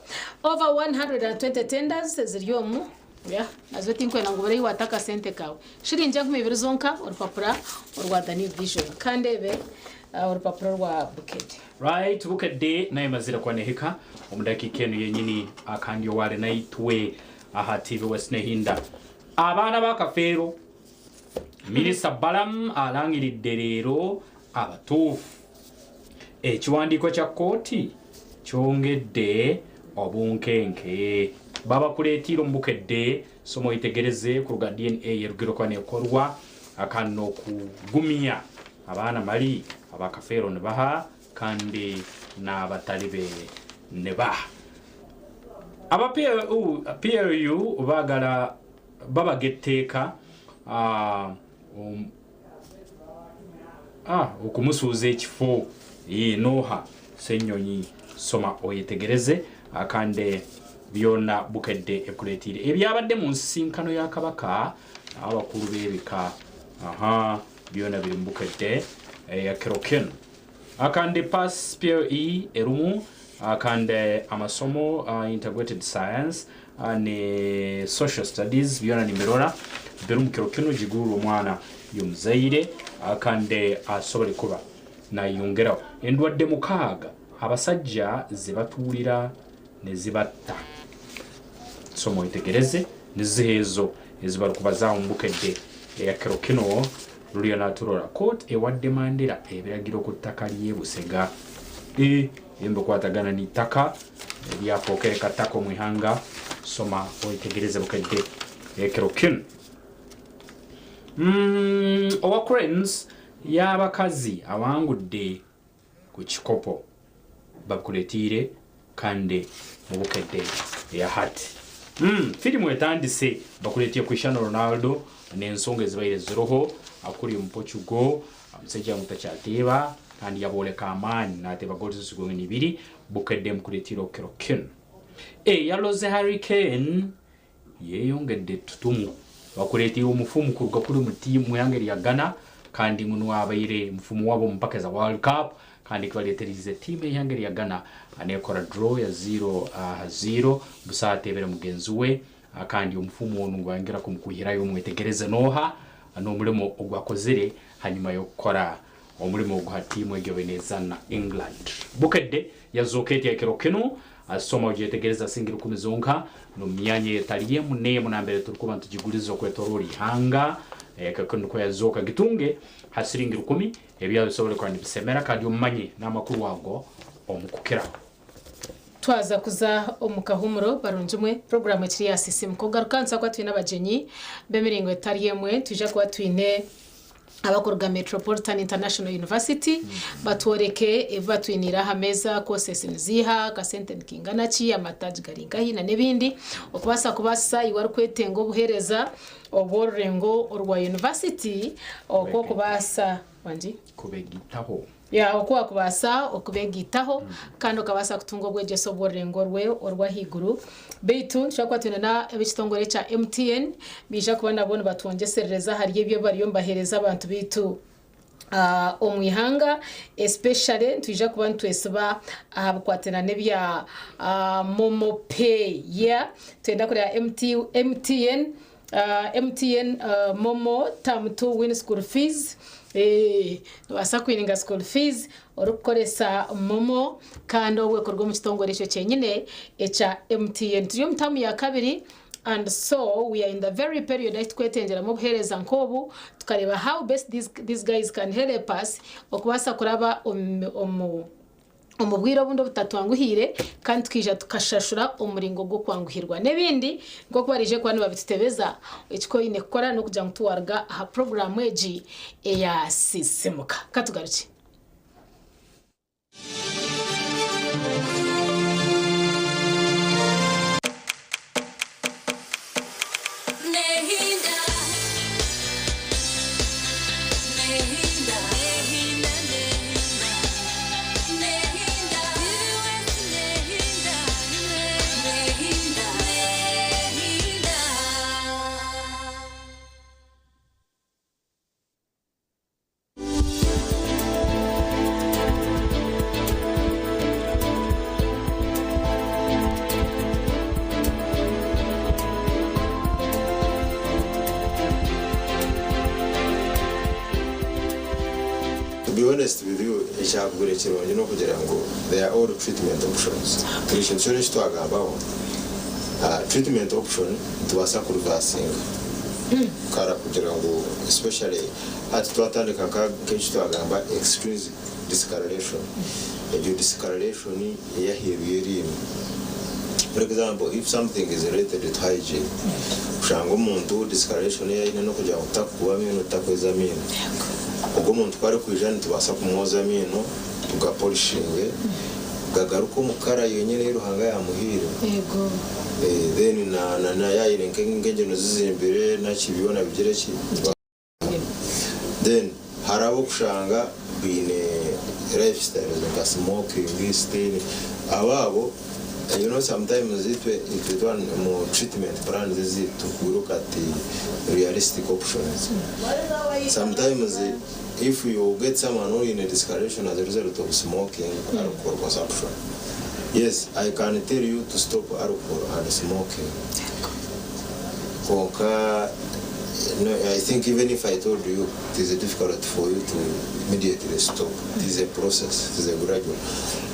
over 120 tenders ziri omu yeah nazo tinkwenda ngu bure wata akasente kawe shiringi 2000 zonka orupapura orwa The New Vision kandeebe uh, orupapura rwa Bukede.
Right, Bukedde nayo emazire kuba nehika omu dakiika enu yenyini akandi owari naitwe aha TV West Nehinda. Abaana ba Kafeero, Minisita Balaam alangiridde leero abatuufu. Ekiwandiiko kya kkooti kyongedde obunkenke. Babakuleetiire omu Bukedde, soma oyetegereze kuruga DNA erugire kuba nekorwa kandi n'okugumya abaana mali aba Kafeero nibaha kandi n'abatali be nibaha. Aba PLU baagala babaga etteeka okumusuuza ekifo. Nooha Ssenyonyi? Soma oyetegereze kandi byona Bukedde ekuleetiire ebyabadde mu nsisinkano ya Kabaka abakulu b'ebika. Aha, byona biri mu Bukedde eyakiro kinu. Akandi pass PLE erumu akandi amasomo integrated science ne social studies byona nimbirora biri mukiro kinu gigurwe omwana y'omuzaire kandi asobole kuba nayongeraho endwadde mukaaga abasajja zebatuulira nezibatta soma oyetegereze niziha ezo ezibarukubazaaho mu Bukedde eyakiro kinu Lulia Naturora kooti ewadde Mandela ebiragiro ku ttaka ly'e Busega e ebikwatagana n'eitaka eryafookere kataka omu ihanga. Soma oyetegereze Bukedde ekiro kinu. Mm, owa Cranes y'abakazi awangudde ku kikopo bakuleetiire kandi mu Bukedde eya hati. Mm, firimu etandise bakuleetiire Cristiano Ronaldo n'ensonga ezibaire ziroho akuri omu Portugal omusaija ngu takyateeba kandi yabooleka amaani naateeba goals zigumire n'ibiri Bukedde emukuleetiire okukiro kinu. Eyaloze Harry Kane Yeyongedde ettutumu. Bakureeteire omufumu kuruga kuri omu tiimu ihanga erya Ghana kandi ngu niwe abaire mufumu waabo omu mpaka za World Cup kandi kibareetereize tiimu y'eihanga erya Ghana nekora draw ya ziiro aha ziiro busa ateebere mugenzi we kandi omufumu onu ngu ayongera kumukwihirayo omwetegereze nooha n'omurimo ogu akozire hanyuma y'okukora omurimo ogu ha tiimu egyo baine nezaana England. Bukedde yazooka etya ekiro kinu? Soma ogyetegereze asinga rukumi zonka n'omu myanya eyetali emu n'emu nambere turukuba nitugiguliza okwetoroora ihanga. Ekiro kinu nukwo yazooka gitunge ha siringi rukumi ebyawe bisobole kuba nibisemera kandi omanye n'amakuru ago omu kukiraho.
Twaza kuza omu kahuumuro barungi mwe, puroguraamu ekiri ya Sisiimuka. Okugaruka nituza kuba twine abagyenyi b'emiringo etari emwe. Nitwija kuba twine abakuruga Metropolitan International University batworeke ebi batwiniire aha meeza, courses niziiha, akasente nikingana ki, amataagi gari nkahi n'ebindi okubaasa kubaasisa iwe arikwetenga obuheereza obw'orurengo orwa university okwo okubaasa. Wangi?
Kubegitaho.
Ya, oku wakubaasa okubegaitaho kandi okabaasa kutunga obwegyese obw'orurengo rwe orw'ahaiguru. Beitu nitushobora kuba twine na ab'ekitongore ekya MTN baija kuba nabo nibatwongyeserereza ahari ebyo ebi bariyo nibaheereza abantu beitu omu ihanga especially nitwija kuba nitwesiba aha bikwatiraine n'ebya momo pay. Yeah, nitwenda kureeba MT, MTN MTN momo term to win school fees Nobaasa kwininga school fees orikukoresa momo kandi obwo ekorwa omu kitongore ekyo kyenyine ekya MTN. Turi omu taamu ya kabiri and so we are in the very period ahu turikwetengyeramu obuheereza nk'obu tukareeba how best these guys can help us okubaasa kuraba omu omu bwire obundi obutatwanguhiire kandi tukaija tukashashura omu muringo gw'okwanguhirwa. N'ebindi nk'oku baraije kuba nibabitutebeza, eki oine kukora n'okugira ngu tiwaruga aha puroguraamu egi eya Sisiimuka. Ka tugarukye.
To be honest with you, ekyakugura ekirungi n'okugira ngu they are all treatment options. Buri kintu kyona eki twagambaho, treatment option nitubaasa kureversinga kara kugira ngu especially Hati twatandika nka nk'eki twagamba extrinsic discoloration. Egyo discoloration ey'aheeru y'eriino. For example, if something is related to hygiene, kushanga omuntu discoloration ei aine n'okugira ngu takukuba amaino, takweza amaino. Ogwo omuntu ku arikwija nitubaasa kumwoza amaino tugapolishinge gagaruke omu kara yenyine ei Ruhanga yaamuhaire. Then na na yaaba aine nk'engyino zizimbire naki byona bigire ki. Then hariho abokushanga baine lifestyles nka smoking, stain, abo abo you know sometimes itwe itwe twaba mu treatment plans ezaitu we look at realistic options. Sometimes if you get someone oine discoloration as a result of smoking, alcohol consumption, yes I can tell you to stop alcohol and smoking kwonka No, I think even if I told you, it is difficult for you to immediately stop. It is a process, it is a gradual.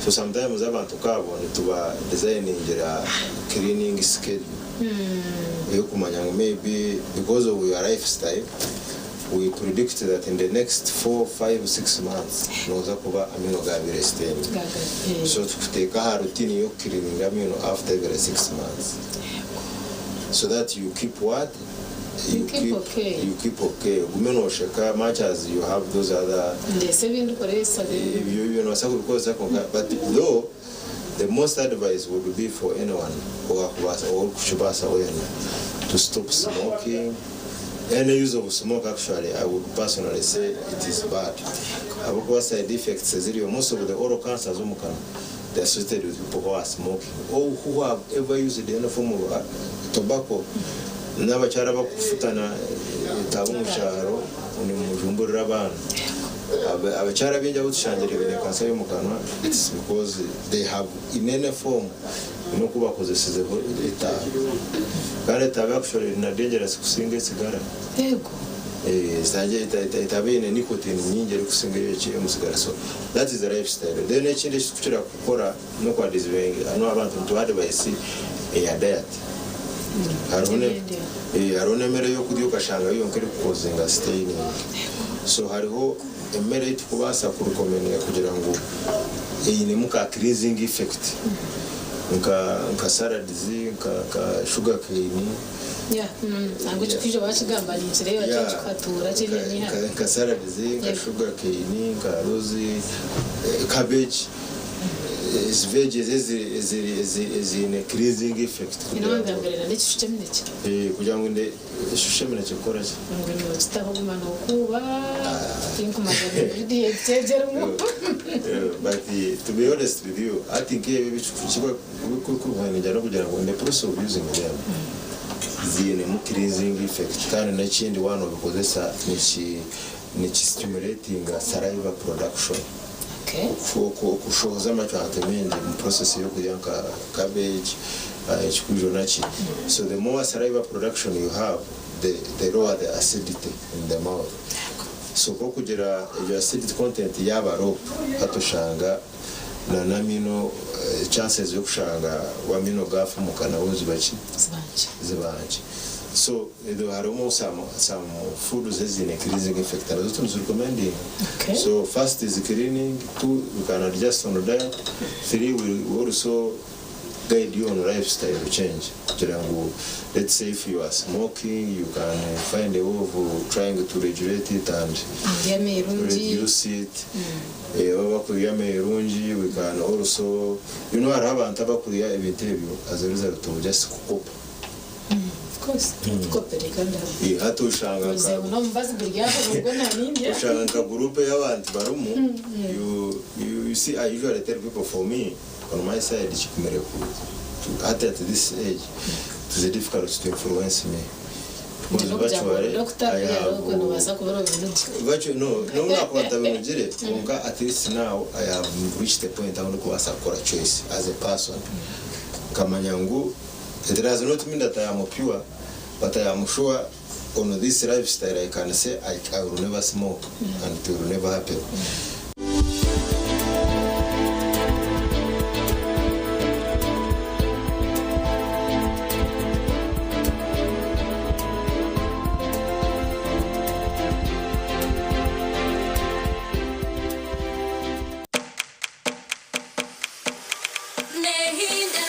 So sometimes abantu nk'abo nituba designingira cleaning schedule ey'okumanya ngu maybe because of your lifestyle, we predict that in the next 4, 5, 6 months noza kuba amaino gaabaire stained. So tukuteeka aha routine y'okucleaninga amaino after every 6 months so that you keep what?
You keep okay.
You keep okay. Ogume nosheka much as you have those other.
Ndeese ebi ndikukoresa.
Ebyo ebyo nobaasa kubikozesa kwonka but though the most advice would be for anyone owakubaasa orikukibaasa weena to stop smoking. Any use of smoke actually I would personally say it is bad ahabw'okuba side effects eziriyo most of the oral cancers omu kanwa they are associated with people who are smoking or who have ever used any form of tobacco n'abakyara abakufutana etaaba omu kyaro nimujumburira abaana. Abakyara baingi abu tushangire baine kansa y'omu kanwa it's because they have in any form n'oku bakozesizeho etaaba. Kandi etaaba actually na dangerous kusinga etsigara. Etaaba eine nicotine nyingi erikusinga ey'omusigara so that is the lifestyle. Then ekindi eki tukukira kukora n'oku advisinga abantu nitubaha advice eya diet. Hariho hariho n'emere ey'okurya okashanga yo yonka erikukozinga staining. So hariho emere ei tukubaasa kurecommendinga kugira ngu einemu ka cleansing effect nka nka salads, nka nka sugar cane.
Nangwa ekyo kwija wakigamba ninkireeba kyo kikatuura kiri
Nka nka salads, nka sugar cane, nka those cabbage. Ezi veggies eziine cleansing effect
Nyine wangambirira n'ekishushu ky'eminekye.
Eh, kugira ngu nde ekishushu ky'eminekye kukora ki?
Ngu nookitaho oguma nookuuba, tinkumanya ingredients egirimu.
But to be honest with you, hati nk'ebi ebikukuruhangya n'okugira ngu in the process of using them, ziinemu cleansing effect kandi n'ekindi waaba noobikozesa niki niki stimulatinga saliva production. Okushohoza amacwante maingi omu process y'okurya nka cabbage, ekikwijo naki. So the more saliva production you have, the, the lower the acidity in the mouth. So ku okugira egyo acidity content yaaba low, hati oshanga na n'amaino, chances y'okushanga amaino gaafumuka nago ziba ki? Ziba nkye. So harimu some some foods eziine cleansing effect nazo tunizirecommendinga.
Okay.
So first is cleaning, two we can adjust on diet, three we also guide you on lifestyle change kugira ngu let's say if you are smoking you can find a way of trying to regulate it and
Ndya ameerungi.
reduce it. Eh, baba bakurya ameerungi we can also you know hariho abantu abakurya ebintu ebyo as a result of just kukopa.
Of course, tukopere kandi hamwe.
Eh, hati oshanga nka
Omuzeebu n'omubazi guri aho nubwo nanindya.
Oshanga nka group y'abantu barimu you, you, you see I usually tell people for me on my side kikumire ku to, hati at this age it is difficult to influence me
Ndi
because
n'okugira ngu
virtually
dokita
I
byaro
have
okwe nobaasa kuba orabinugye.
virtually no no nakuba ntabinugire kwonka at least now I have reached the point ahu ndikubaasa kukora choice as a person nkamanya ngu it does not mean that I am pure but I am sure on this lifestyle I can say I will never smoke and it will never happen.
Nehinda,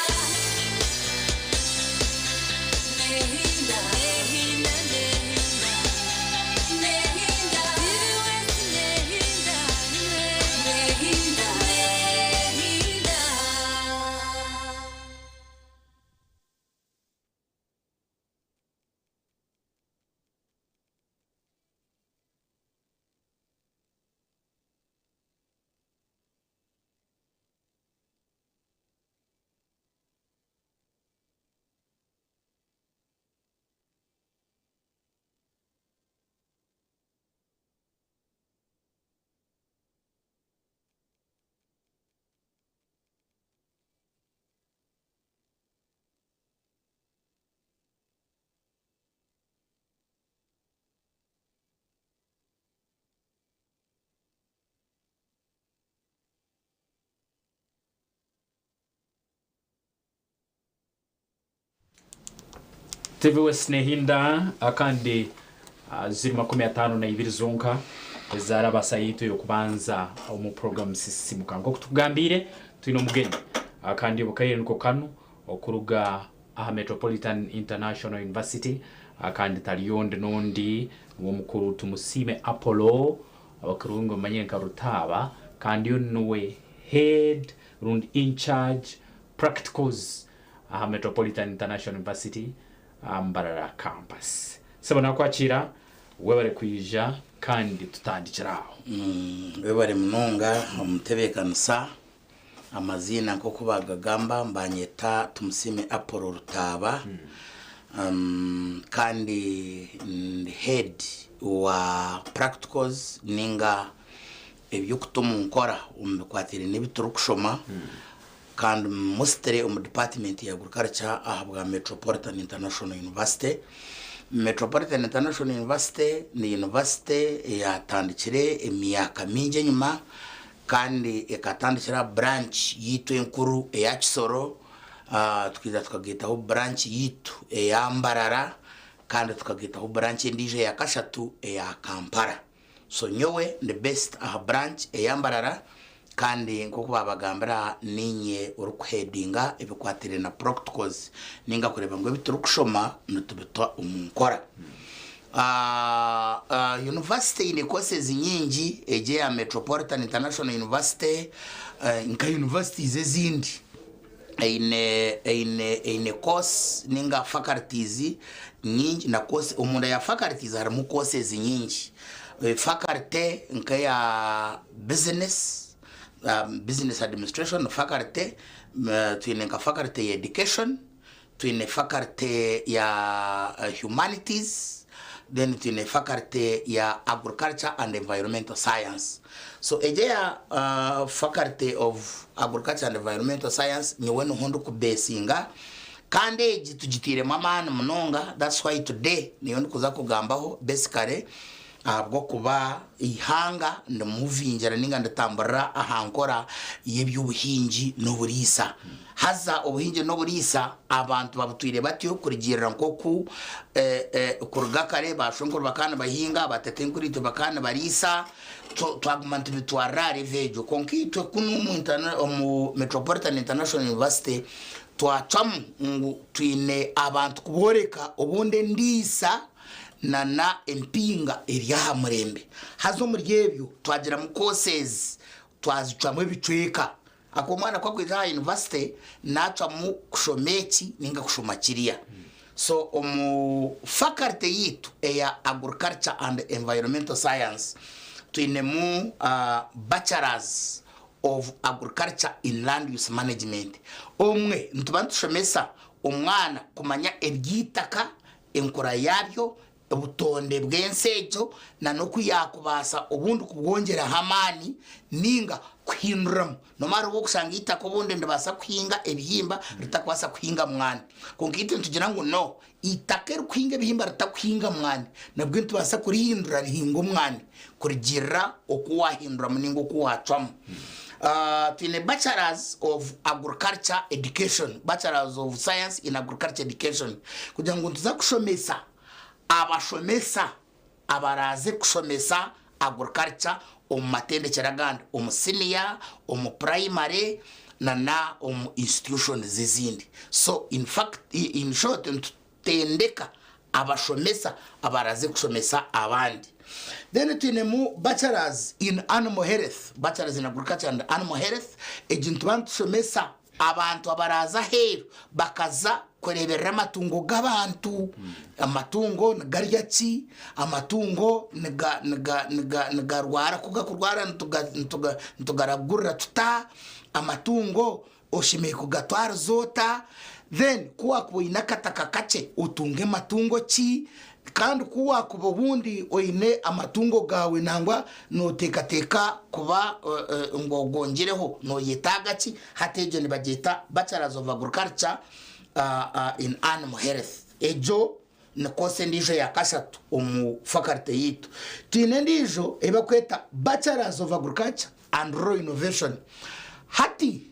nehinda, nehinda, nehinda, nehinda, nehinda, nehinda.
TV West nehinda akandi ziri 52 zonka ezarabasa yitu yokubanza omu program Sisimuka. Nkoku tukugambiire twine omugenyi kandi obukaire niko kanu okuruga aha Metropolitan International University kandi tariyo ndi n'ondi w'omukuru Tumusiime Apollo abakurungu bamanyire nka Rutaaba kandi onu niwe head rundi in charge practicals aha Metropolitan International University Mbarara campus. Sebo nakwakira webare kwija kandi tutandikira aho.
Webare munonga omutebeekanisa. Amaziina nk'oku bagagamba mbanyeta Tumusiime Apollo Rutaaba kandi ndi head wa practicals ninga eby'okuta omu nkora omu bikwatiraine n'ebi turikushoma kandi mostly omu department ya agriculture aha bwa Metropolitan International University. Metropolitan International University ni university eyatandikire emyaka mingi enyima kandi ekatandikira aha branch yiitu enkuru eya Kisoro, tukaija tukagaitaho branch yiitu eya Mbarara kandi tukagaitaho branch endiijo eya kashatu eya Kampala. So nyowe ndi based aha branch eya Mbarara kandi nk'oku baabagambira niinye orikuheadinga ebikwatiraine na practicals ninga kureeba ngu ebi turikushoma nitubita omu nkora. University eine courses nyingi, egi eya Metropolitan International University, Nka universities ezindi eine eine eine course ninga faculties nyingi na course omunda ya faculties harimu courses nyingi. Faculty nk'eya business, business administration faculty, twine nka faculty ya education, twine faculty ya humanities, then twine faculty ya agriculture and environmental science. So egyo eya faculty of agriculture and environmental science nyowe niho ndikubesinga kandi egi tugiteiremu amaani munonga that's why today niyo ndikuza kugambaho basically ahabw'okuba eihanga ndimuvingira ninga nditamburira aha nkora y'eby'obuhingi n'oburiisa. Haza obuhingi n'oburiisa abantu babutwire batyo kurugiirira nk'oku kuruga kare baashwenkuru bakaba nibahinga, baatatenkuriitwe bakaba nibariisa, twaguma nitubitwarira aha level egyo. Kwonka itwe kunu omu Metropolitan International University twacwamu ngu twine abantu kubooreka obundi endiisa nana empinga eri aha murembe. Haza omuri ebyo twagiramu courses twazicwamu ebicweka. Ahakuba omwana ku akwija aha university nacwamu kushoma eki ninga kushoma kiriya. So omu faculty yaitu eya Agriculture and Environmental Science twinemu Bachelors of Agriculture in Land Use Management. Omwe nituba nitushomesa omwana kumanya eby'eitaka, enkura yaabyo, obutonde bw'ensi egyo na n'oku yaakubaasa obundi kubwongyeraho amaani nainga kuhinduramu. Noomanya hariho obu orikushanga eitaka obundi niribaasa kuhinga ebihimba ritakubaasa kuhinga mwani. Kwonka itwe nitugira ngu no, eitaka erikuhinga ebihimba ritakuhinga mwani nabwo nitubaasa kurihindura rihinge omwani kurugiirira oku waahinduramu nainga oku waacwamu. Twine Bachelors of Agriculture Education, Bachelors of Science in Agriculture Education kugira ngu nituza kushomesa abashomesa abaraaze kushomesa Agriculture omu matendekyero agandi, omu siniya, omu purayimare nana omu institutions ezindi. So in fact, in short nitutendeka abashomesa abaraze kushomesa abandi. Then twinemu Bachelors in Animal Health, Bachelors in Agriculture and Animal Health, egi nituba nitushomesa abantu abaraaza aheeru bakaza kureeberera amatungo g'abantu. Amatungo nigarya ki? Amatungo nigarwara, ku gakurwara nitugaragurira tuta? Amatungo oshemereire kugatwariza ota? Then ku waakuba oine akataka kakye otunge matungo ki? Kandi ku waakuba obundi oine amatungo gaawe nangwa nooteekateeka kuba ngu ogongyereho nooyetaaga ki? Hati egyo nibagyeta Bachelors of Agriculture in Animal Health. Egyo ni course endiijo eya kashatu omu faculty yaitu. Twine endiijo ei barikweta Bachelors of Agriculture and Rural Innovation. Hati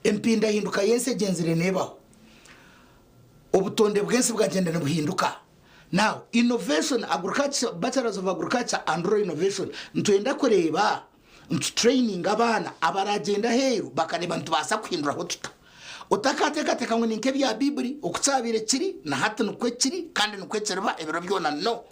empindahinduka y'ensi egyenzire neebaho. Obutonde bw'ensi bwagyenda nibuhinduka. Now innovation, agriculture, Bachelors of Agriculture and Rural Innovation, nitwenda kureeba ntu traininga abaana abaragyenda aheeru bakareeba nitubaasa kuhinduraho tuta. Otakateekateeka ngu ni nk'ebya Baiburi oku kyabaire kiri na hati nikwo kiri kandi nikwo kiriba ebiro byona. No.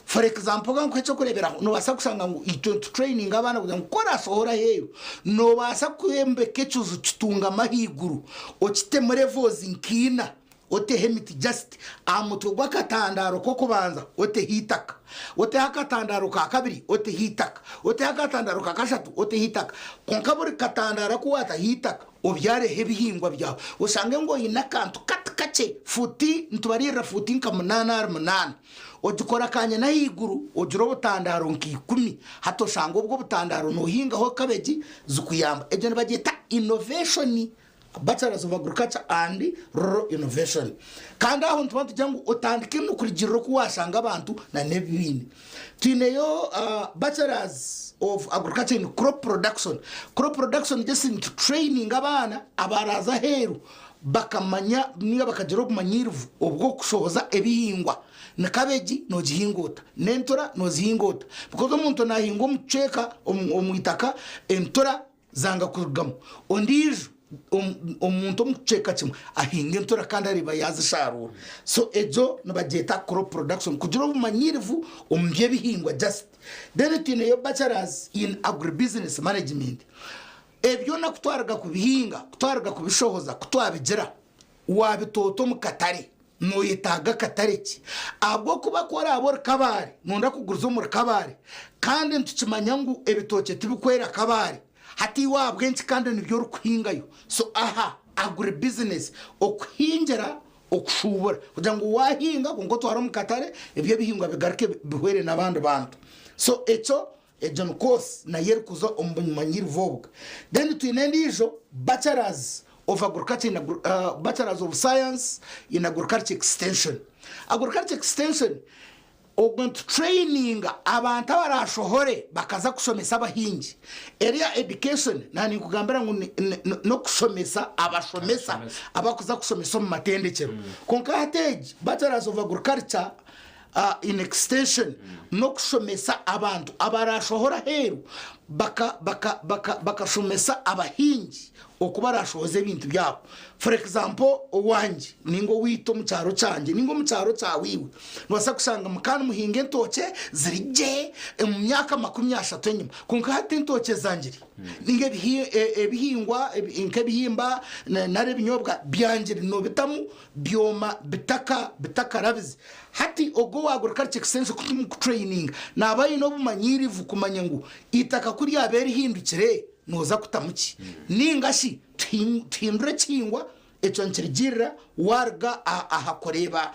For example ka nkuhe eky'okureeberaho, noobaasa kushanga ngu itwe nitu traininga abaana kugira ngu ku orashohora aheeru, noobaasa kwombeka ekiju kitungami ahaiguru okitemu levels nka ina oteho emiti just aha mutwe gw'akatandaaro k'okubanza oteho eitaka, oteho akatandaaro ka kabiri oteho eitaka, oteho akatandaaro ka kashatu oteho eitaka, kwonka buri katandaaro aku waataho eitaka obyareho ebihingwa byawe oshange ngu oine akantu kati kakye fuuti nitubariirira fuuti nka munaana ahari munaana ogikora akanyena ahaiguru ogire obutandaaro nka ikumi hati oshange obwo obutandaaro noohingaho kabegi zikuyamba egyo nibagyeta innovation. Bachelors of Agriculture and Rural Innovation. Kandi aho nituba nitugira ngu otandike n'okurugirira oku washanga abantu na n'ebi baine. Twineyo Bachelors of Agriculture in Crop Production. Crop Production just nitu traininga abaana abaraaza aheeru bakamanya ninga bakagira obumanyirivu obw'okushohoza ebihingwa. Ni kabegi nogihinga ota? N'entura nozihinga ota? Because omuntu nahinga omu kicweka omu itaka entura zanga kurugamu. Ondiijo omuntu omu kicweka kimwe ahinga entura kandi areeba yaazishaaruura. So egyo nibagyeta crop production kugira obumanyirivu omu by'ebihingwa just. Then twineyo bachelors in agribusiness management. Ebyona ku twaruga kubihinga, ku twaruga kubishohoza, ku twabigira, waabitoota omu katare, nooyetaaga akatare ki? Ahabw'okuba ku oraabe ori Kabale, nooyenda kuguriza omuri Kabale, kandi nitukimanya ngu ebitookye tibikwera Kabale, hati iwe ahabw'enki kandi nibyo orikuhingayo? So aha agribusiness, okuhingira okushuubura, kugira ngu waahinga kwonka otware omu katare, ebyo ebihingwa bigaruke bihwere n'abandi bantu. So ekyo Egyo ni course nayo erikuza omu bumanyirivu obwo. Then twine endiijo Bachelors of Agriculture in Bachelors of Science in Agriculture Extension. Agriculture Extension ogwo nitu traininga abantu abarashohore bakaza kushomesa abahingi. Eriya education na ninkugambira ngu n'okushomesa abashomesa abakuza kushomesa omu matendekyero. Kwonka hati egi Bachelors of Agriculture in extension n'okushomesa abantu abarashohora aheeru bakashomesa abahingi oku barashohoza ebintu byabo. For example owangye ninga owaitu omu kyaro kyangye ninga omu kyaro kyawe iwe nobaasa kushanga mukaba nimuhinga entookye ziri gye omu myaka 30 enyima kwonka hati entookye zangire ninga ebihingwa nk'ebihimba nari ebinyobwa byangire nobitamu byoma bitaka bitakarabize. Hati ogwo owa agriculture extension ku turimukutureyininga naaba aine obumanyiirivu kumanya ngu eitaka ku ryabaire rihindukire nooza kutamu ki ninga shi tuhindure ekihingwa ekyo nikirugirira waaruga aha kureeba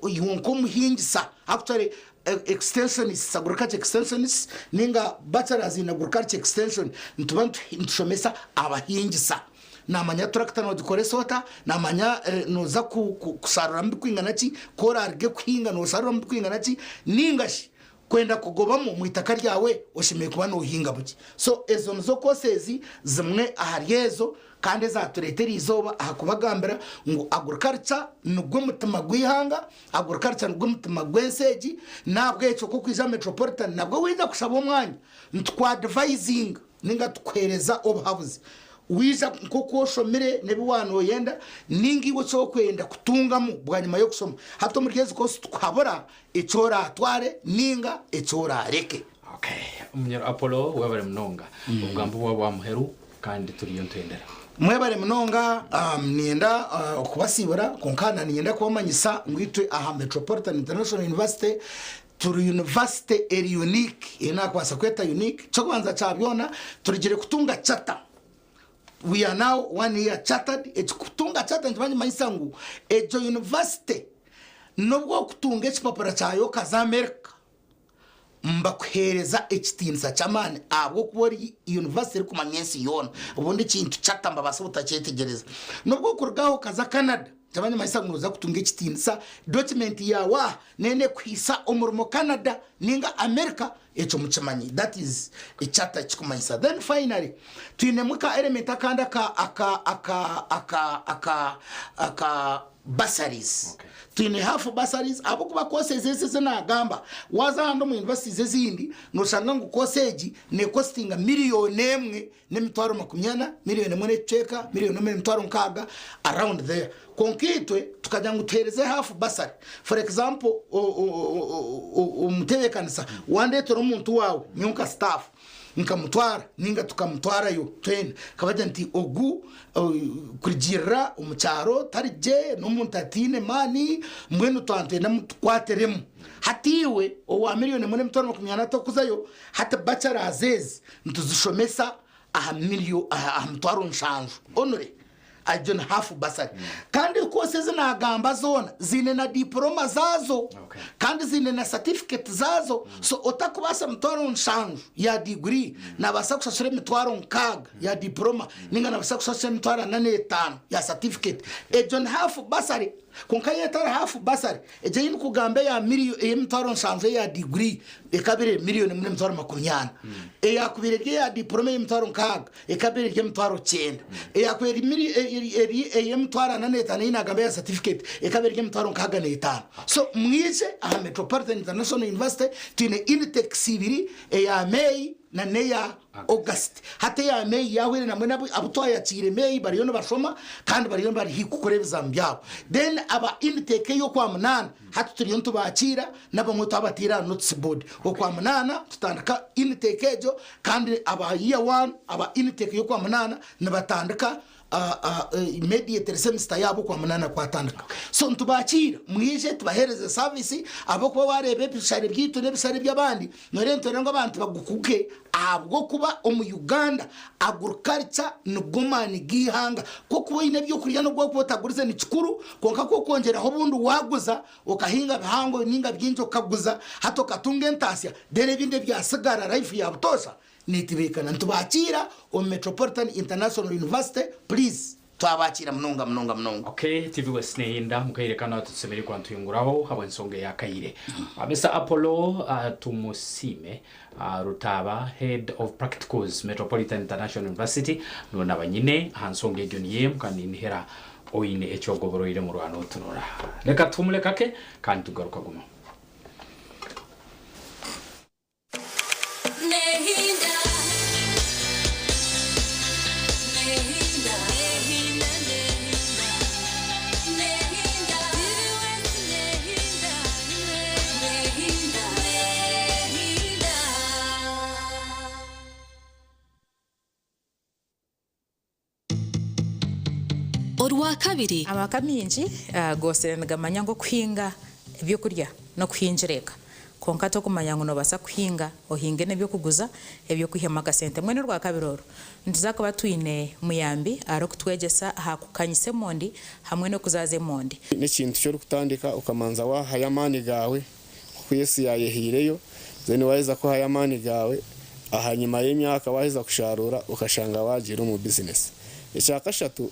iwe nk'omuhingisa actually extensionists, agriculture extensionists ninga bachelors in agriculture extension nituba nitushomesa abahingisa. Naamanya turakita noogikoresa ota, naamanya nooza kusharuramu birikwingana ki, ku oraaruge kuhinga noosharuramu birikwingana ki, nainga shi kwenda kugobamu omu itaka ryawe oshemereire kuba noohinga bukye. So ezo nizo courses zimwe ahari ezo kandi ezaatureetera eizooba aha kubagambira ngu agriculture nigwo mutima gw'eihanga, agriculture nigwo mutima gw'ensi egi, n'ahabw'ekyo ku orikwija Metropolitan nabwo waija kushaba omwanya nituku-advisinga. Ninga tukuheereza obuhabuzi. Waija nk'oku oshomire n'ebi waaba nooyenda, ninga iwe eki orikwenda kutungamu bwanyima y'okushoma. Hati omuri ezi koosi tukuhabura eki oraatware ninga eki oraareke.
Omunyoro Apollo webare munonga obugambo bwawe bwa muheru kandi turiyo nitwendera.
Mwebare munonga niinyenda okubasiibura kwonka na niinyenda kubamanyisa ngu itwe aha Metropolitan International University Turi yunivasite eri unique, ei naakubaasa kweta unique. Eky'okubanza kya byona, turugire kutunga charter. We are now one year chartered. Eki kutunga charter nikiba nikimanyisa ngu egyo yunivasite n'obu orikutunga ekipapura kyayo okaza America, nibakuheereza ekitiinisa ky'amaani ahabw'okuba ori yunivasite erikumanywa ensi yoona. Obundi ekintu charter nibabaasa obutakyetegyereza. N'obu orikuruga aho okaza Canada, Nikaba nikimanyisa ngu noza kutunga ekitiinisa, document yaawe aha neena ekuhaisa omurimo Canada ninga America, ekyo mukimanye that is charter ekikumanyisa. Then finally twinemu ka element akandi aka aka aka aka aka aka bursaries. Twine half bursaries ahabw'okuba courses ezi ezi naagamba waaza ahandi omu universities ezindi noshanga ngu course egi neecostinga miriyoni emwe n'emitwaro 40, miriyoni emwe n'ekicweka, miriyoni emwe n'emitwaro 60, around there. Kwonka itwe tukagira ngu tuheereze half bursary. For example, omutebeekanisa wandeetera omuntu waawe, nyowe nka staff, nkamutwara ninga tukamutwarayo twena, nkabagira nti ogu kurugiirira omu kyaro tari gye, n'omuntu ataine maani, mbwenu twaba nitwenda mutukwatiremu. Hati iwe owa miriyoni emwe n'emitwaro 40 tokuzayo, Hati bachelors ezi nituzishomesa aha milyo aha mitwaro 7 only egyo ni half bursary kandi course ezi nagamba zoona ziine na diploma zaazo kandi ziine na certificate zaazo so otakubaasa mitwaro 7 ya degree nabaasa kushashura emitwaro 60 ya diploma ninga nabaasa kushashura emitwaro 45 ya certificate egyo ni half bursary Kwonka yo etari half bursary, egyo ei ndikugamba eya miliyo ey'emitwaro 7 eya diguri ekaba eri miliyoni emwe n'emitwaro 40. Eyaakubaire eri eya diporoma ey'emitwaro 60 ekaba eri emitwaro 90. Eyaakubaire eri eri ey'emitwaro 45 ei naagamba eya satifiketi ekaba eri emitwaro 65. So mwije aha Metropolitan International University twine intakes ibiri, eya May.
na n'eya August. Hati eya May yahwire na mbwenu abu twayakiire May bariyo nibashoma kandi bariyo bari haihi kukora ebizamu byabo. Then aba intake ey'okwamunaana hati turiyo nitubakiira n'abamwe twabataire aha notice board. Okwamunaana tutandika intake egyo kandi aba year one aba intake y'okwamunaana nibatandika immediately semester yaabo okwamunaana kwatandika. So nitubakiira mwije tubaheereze service ahabw'okuba wareeba ebishare byaitu n'ebishare by'abandi Noreeba nitwenda ngu abantu bagukuke ahabw'okuba omu Uganda agriculture nigo maani g'eihanga. Ku okuba oine ebyokurya n'obu wakuba otagurize ni kikuru kwonka ku okwongyeraho obundi waguza okahinga bihango ninga bingi okaguza hati okatunga entaasya then ebindi ebyatsigara life ya butoosha netebeekana. Nitubakiira omu Metropolitan International University please.
Twabakiira munonga munonga munonga.
Ok TV West neyenda mukaire kanu atutusemereire kuba nituhinguraho habw'ensonga ey'akaire. Mister Apollo Tumusiime Rutaaba Head of Practicals Metropolitan International University niwe naba nyine aha nsonga egyo niyo emu kandi ninihira oine eki ogoboroire murwana oturora. Reka tuhumure kake kandi tugaruka guma.
Orwakabiri.
Amaka maingi goosire nigamanya ngu okuhinga ebyokurya n'okuhingira eka. Kwonka tokumanya ngu noobaasa kuhinga ohinge n'ebyokuguza eby'okwihamu akasente. Mbwenu Orwakabiri oru, nituza kuba twine Muyambi arikutwegyesa aha kukanyisa emondi hamwe n'okuzaaza emondi.
N'ekintu ki orikutandika okamanza waahayo amaani gaawe nk'oku Yesu yaayehaireyo, then waaheza kuhayo amaani gaawe, ahanyima y'emyaka waaheza kusharuura okashanga waagiire omu bizinesi. Ekya kashatu,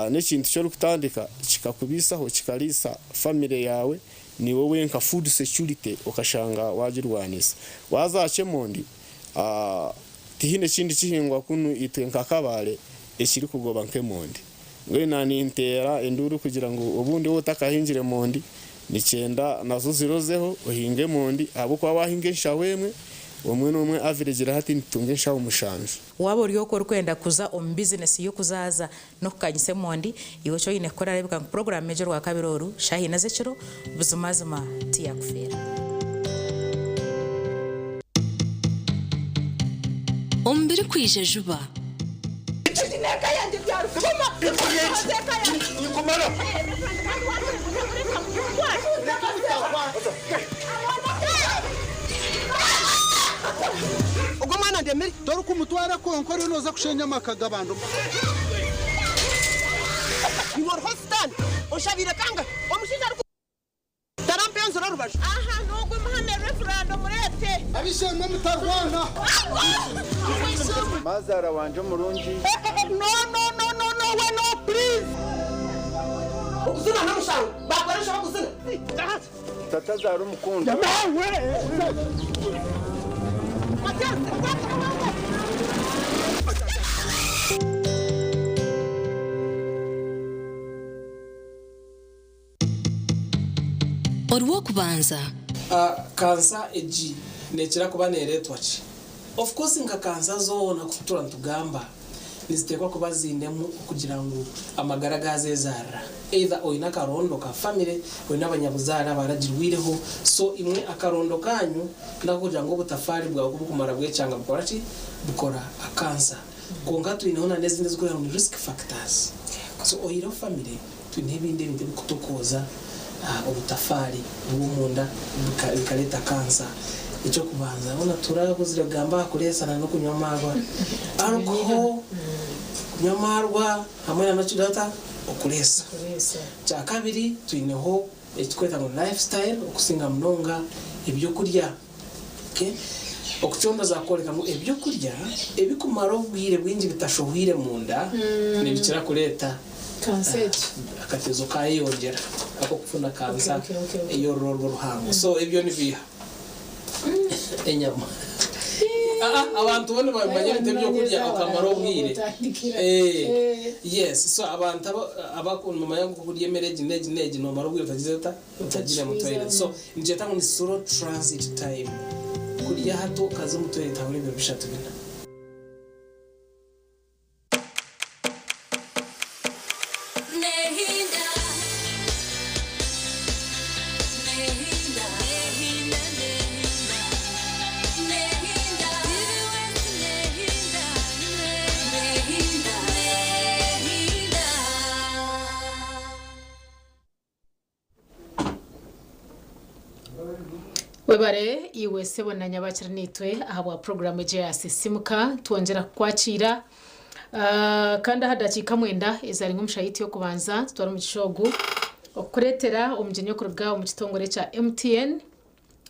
n'ekintu ki orikutandika kikakubaisaho kikariisa famire yaawe naiwe wenka food security okashanga waagirwanisa. Waaza aha ky'emondi, tihaine kindi kihingwa kunu itwe nka Kabale ekirikugoba nk'emondi. Mbwenu naninteera enduuru kugira ngu obundi waaba otakahingire emondi, nikyenda nazo zirozeho ohinge emondi ahabw'okuba waahinga enshaho emwe, omwe n'omwe average hati nitutunga enshaho mushanju.
Waaba ori okwo orikwenda kuza omu bizinesi y'okuzaaza n'okukanyisa emondi, iwe eki oine kukora reebeka ngu puroguraamu egi Orwakabiri oru, shaaha ina z'ekiro, buzimazima tiyakufeera.
Omu birikwija juba.
Ogwo mwana ndemire. Torikumutwara kwonka oriyo noza kushenya amaka g'abantu.
Iwe oriho sitaane oshabiire kangahi omushaija ariku. Tarampa enzura rubaju.
Aha n'ogwo muhame Reverand omureete.
Ab'eishe-emwe mutarwana.
Mazaara wangye omurungi.
No no no no no we no please. Okuzina n'omushango bakora enshobe okuzina.
Tata azaara omukundwa.
Orw'okubanza.
Kansa egi nekira kuba neretwa ki? Of course nka kansa zoona kututura nitugamba nizitekwa kuba zinemu okugira ngu amagara gazezarira either oyine akarondo ka family oyine abanyabuzaare abaragirwireho so imwe akarondo kanyu nakokugira ngu obutafari bwawe kubukumara bwekyanga bukora ki? Bukora akansa kwonka twineho na nezindi ezikureeba ngu ni risk factors so oyireho family Twine ebindi ebintu ebirikutokooza obutafaari bw'omunda bikareeta kansa. Eky'okubanza, hoona turabuzire kugamba aha kureesana n'okunywa amaarwa. Alcohol, kunywa amaarwa hamwe na n'okirata okureesa. Ekyakabiri, twineho ekiturikweta ngu lifestyle okusinga munonga ebyokurya. Okucoondoza kworeka ngu ebyokurya ebikumara obwire bwingi bitashohwire munda nibikira kureeta akatezo kayeyongyera ak'okufuna kansa ey'orurorwa oruhango. So ebyo nibiiha enyama. Abantu bo nibamanya ebintu eby'okurya okamara obwire. Yes, so abantu abakumanya ngu kurya emere egi n'egi n'egi nomara obwire otagize ota? Otagiire mu toilet. So nikyeta ngu ni slow transit time. Kurya hati okaza omu toilet habura ebiro bishatu bina.
Nehinda, nehinda, nehinda, nehinda, nehinda, nehinda, nehinda.
Webare iwe sebo na nyabakira nitwe ahabwa porogaramu egi ya sisimuka twongera kukwakira. Kandi aha dakiika 9 ezari nk'omushahiti y'okubanza tutwara omugisha ogu okukureetera omugyenyi okuruga omu kitongore kya MTN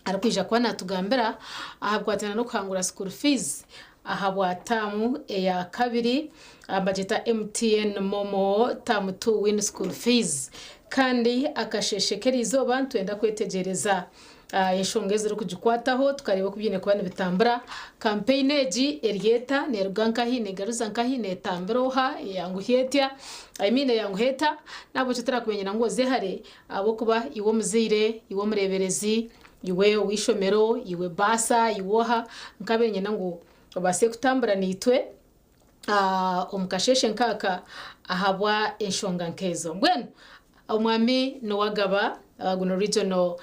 arikwija kuba natugambira ahabwatana n'okuhangura school fees ahabwa taamu eya kabiri, bagyeta MTN Momo term 2 win school fees. Kandi akasheshe k'eriizooba nitwenda kwetegyereza enshonga ezirikugikwataho tukareeba oku biine kuba nibitambura. Kampeyini egi eri eta, neeruga nkahi, neegaruza nkahi, neetambira oha, eyanguhi etya, I mean eyanguha eta? N'ahabw'ekyo tarakumenyera ngu oze hare ahabw'okuba iwe omuzaire, iwe omureeberezi, iwe ow'eishomero, iwe baasa, iwe oha, nkabaire niinyenda ngu obaase kutambura naitwe omu kasheeshe nk'aka ahabwa enshonga nk'ezo. Mbwenu omwami Nuwagaba, guno regional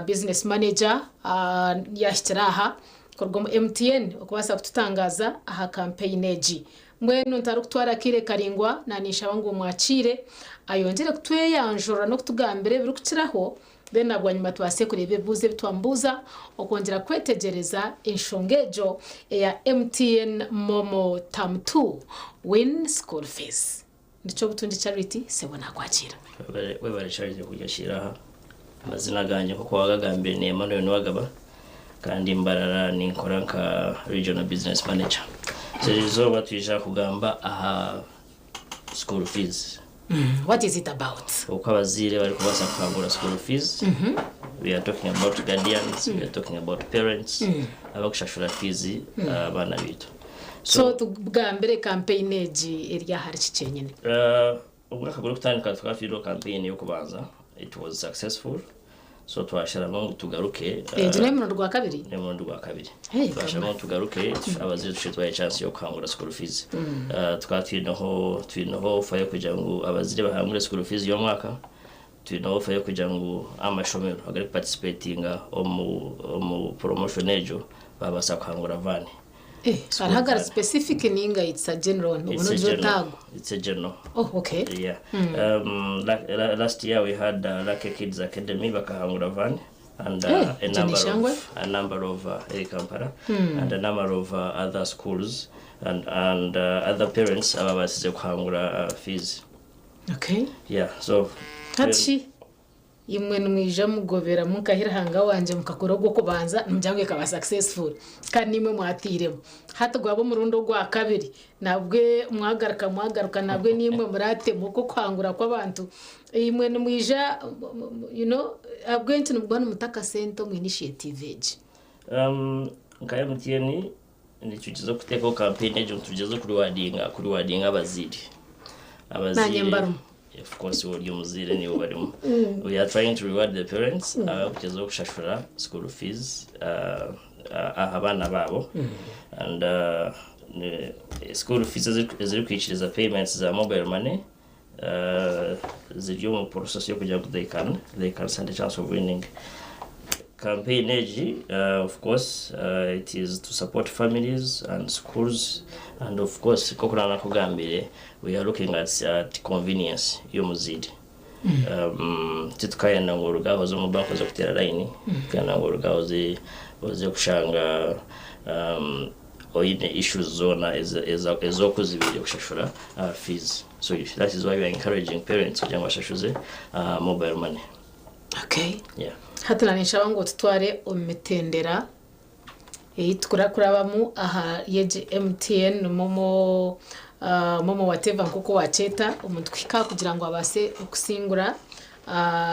business manager yahikire aha kuruga omu MTN okubaasa kututangaaza aha kampeyini egi. Mbwenu ntarikutwara akaire karaingwa, naninshaba ngu omwakiire ayongyere kutweyanjurira n'okutugambira ebirikukiraho, then na bwanyima tubaase kureeba ebibuuzo ebi twamubuuza okwongyera kwetegyereza enshonga egyo eya MTN Momo Term 2 Win School Fees. Nikyo Obutungi Charity sebo nakwakiira.
Webare Charity kunyakiira aha. Amazina gangye nk'oku wagagambire ni Emmanuel Nuwagaba kandi Mbarara ninkora nka Regional Business Manager. So erizooba twija kugamba aha school fees.
What is it about?
Oku abazaire barikubaasa kuhangura school fees. We are talking about guardians, we are talking about parents abakushashura fees abaana baitu.
So tugambire campaign egi eri ahari ki kyenyine?
Omwaka gurikutandika tukaba twineho campaign y'okubanza, it was successful, so twasharamu ngu tugaruke.
Egi n'omurundi gwa kabiri?
N'omurundi gwa kabiri.
Hey,
Twasharamu ngu tugaruke abazaire tushube tubahe chance y'okuhangura school fees. Tukaba twineho offer y'okugira ngu abazaire bahangure school fees y'omwaka, twineho offer y'okugira ngu amashomero agarikuparticipatinga omu promotion egyo babaasa kuhangura van.
Eh, hariho agari specific ninga it's a general one?
It's
Obu
a
nogira
general.
otagwa.
It's a general.
Oh, okay.
Yeah. Last year we had Lucky Kids Academy bakahangura van and
Eh,
a number
Jenny
of a number of eh, Kampala and a number of other schools and other parents ababasize kuhangura fees.
Okay.
Yeah, so
Hati imwe nimwija mugobera munkahira hanga wangye mukakora ogw'okubanza nimugira ngu ekaba successful kandi nimwe mwatiiremu. Hati gwaba omurundi ogwa kabiri nabwe mwagaruka mwagaruka nabwe nimwe muratema okwo okuhangura kw'abantu. Imwe nimwija ahabw'enki nimuba nimuta akasente omu initiative egi?
Nka MTN nitugyeza kuteekaho campaign egyo, nitugyeza kuriwadinga abazaire.
Naanye mbarimu.
Of course ori omuzaire niiwe barimu. We are trying to reward the parents abarikugyeza kushashura school fees aha baana baabo. And school fees ezirikwikiriza payments za mobile money ziri omu process y'okugira ngu they can stand a chance of winning. Campaign egi, of course, it is to support families and schools, and of course nk'oku nakugambire, we are looking at convenience y'omuzaire. Titukayenda ngu oruge aho oze omu bank oze kuteera layini, tukayenda ngu oruge aho oze kushanga oine issues zoona ez'okuzibire kushashura fees. So that is why we are encouraging parents kugira ngu bashashuze mobile money.
Okay.
Yeah.
Hati naninshaba ngu otutware omu mitendera ei tukurabamu aha yegi MTN Momo, Momo whatever nk'oku wakyeta omuntu kuhika aha kugira ngu abaase okusingura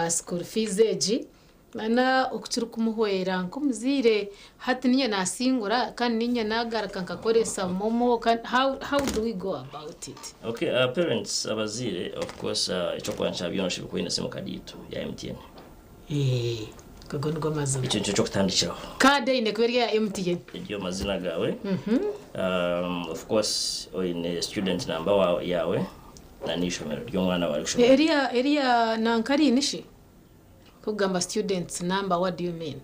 school fees egi na oku kirikumuhwera nk'omuzaire. Hati niinye nasingura kandi niinye nagaruka nkakoresa Momo kandi how do we go about it?
Okay, parents, abazaire, of course, ekyokubanza kya byona oshobora kuba oine sim card yitu ya MTN.
Ago nigo mazima.
Ekyo nikyo ky'okutandikiraho.
Kaadi eine kuba eri eya MTN.
Eri omu mazina gaawe. Of course oine student number yaawe na n'eishomero ry'omwana waawe arikushoma.
Eri ya eri ya nanka riini shi? Kugamba students number what do you mean?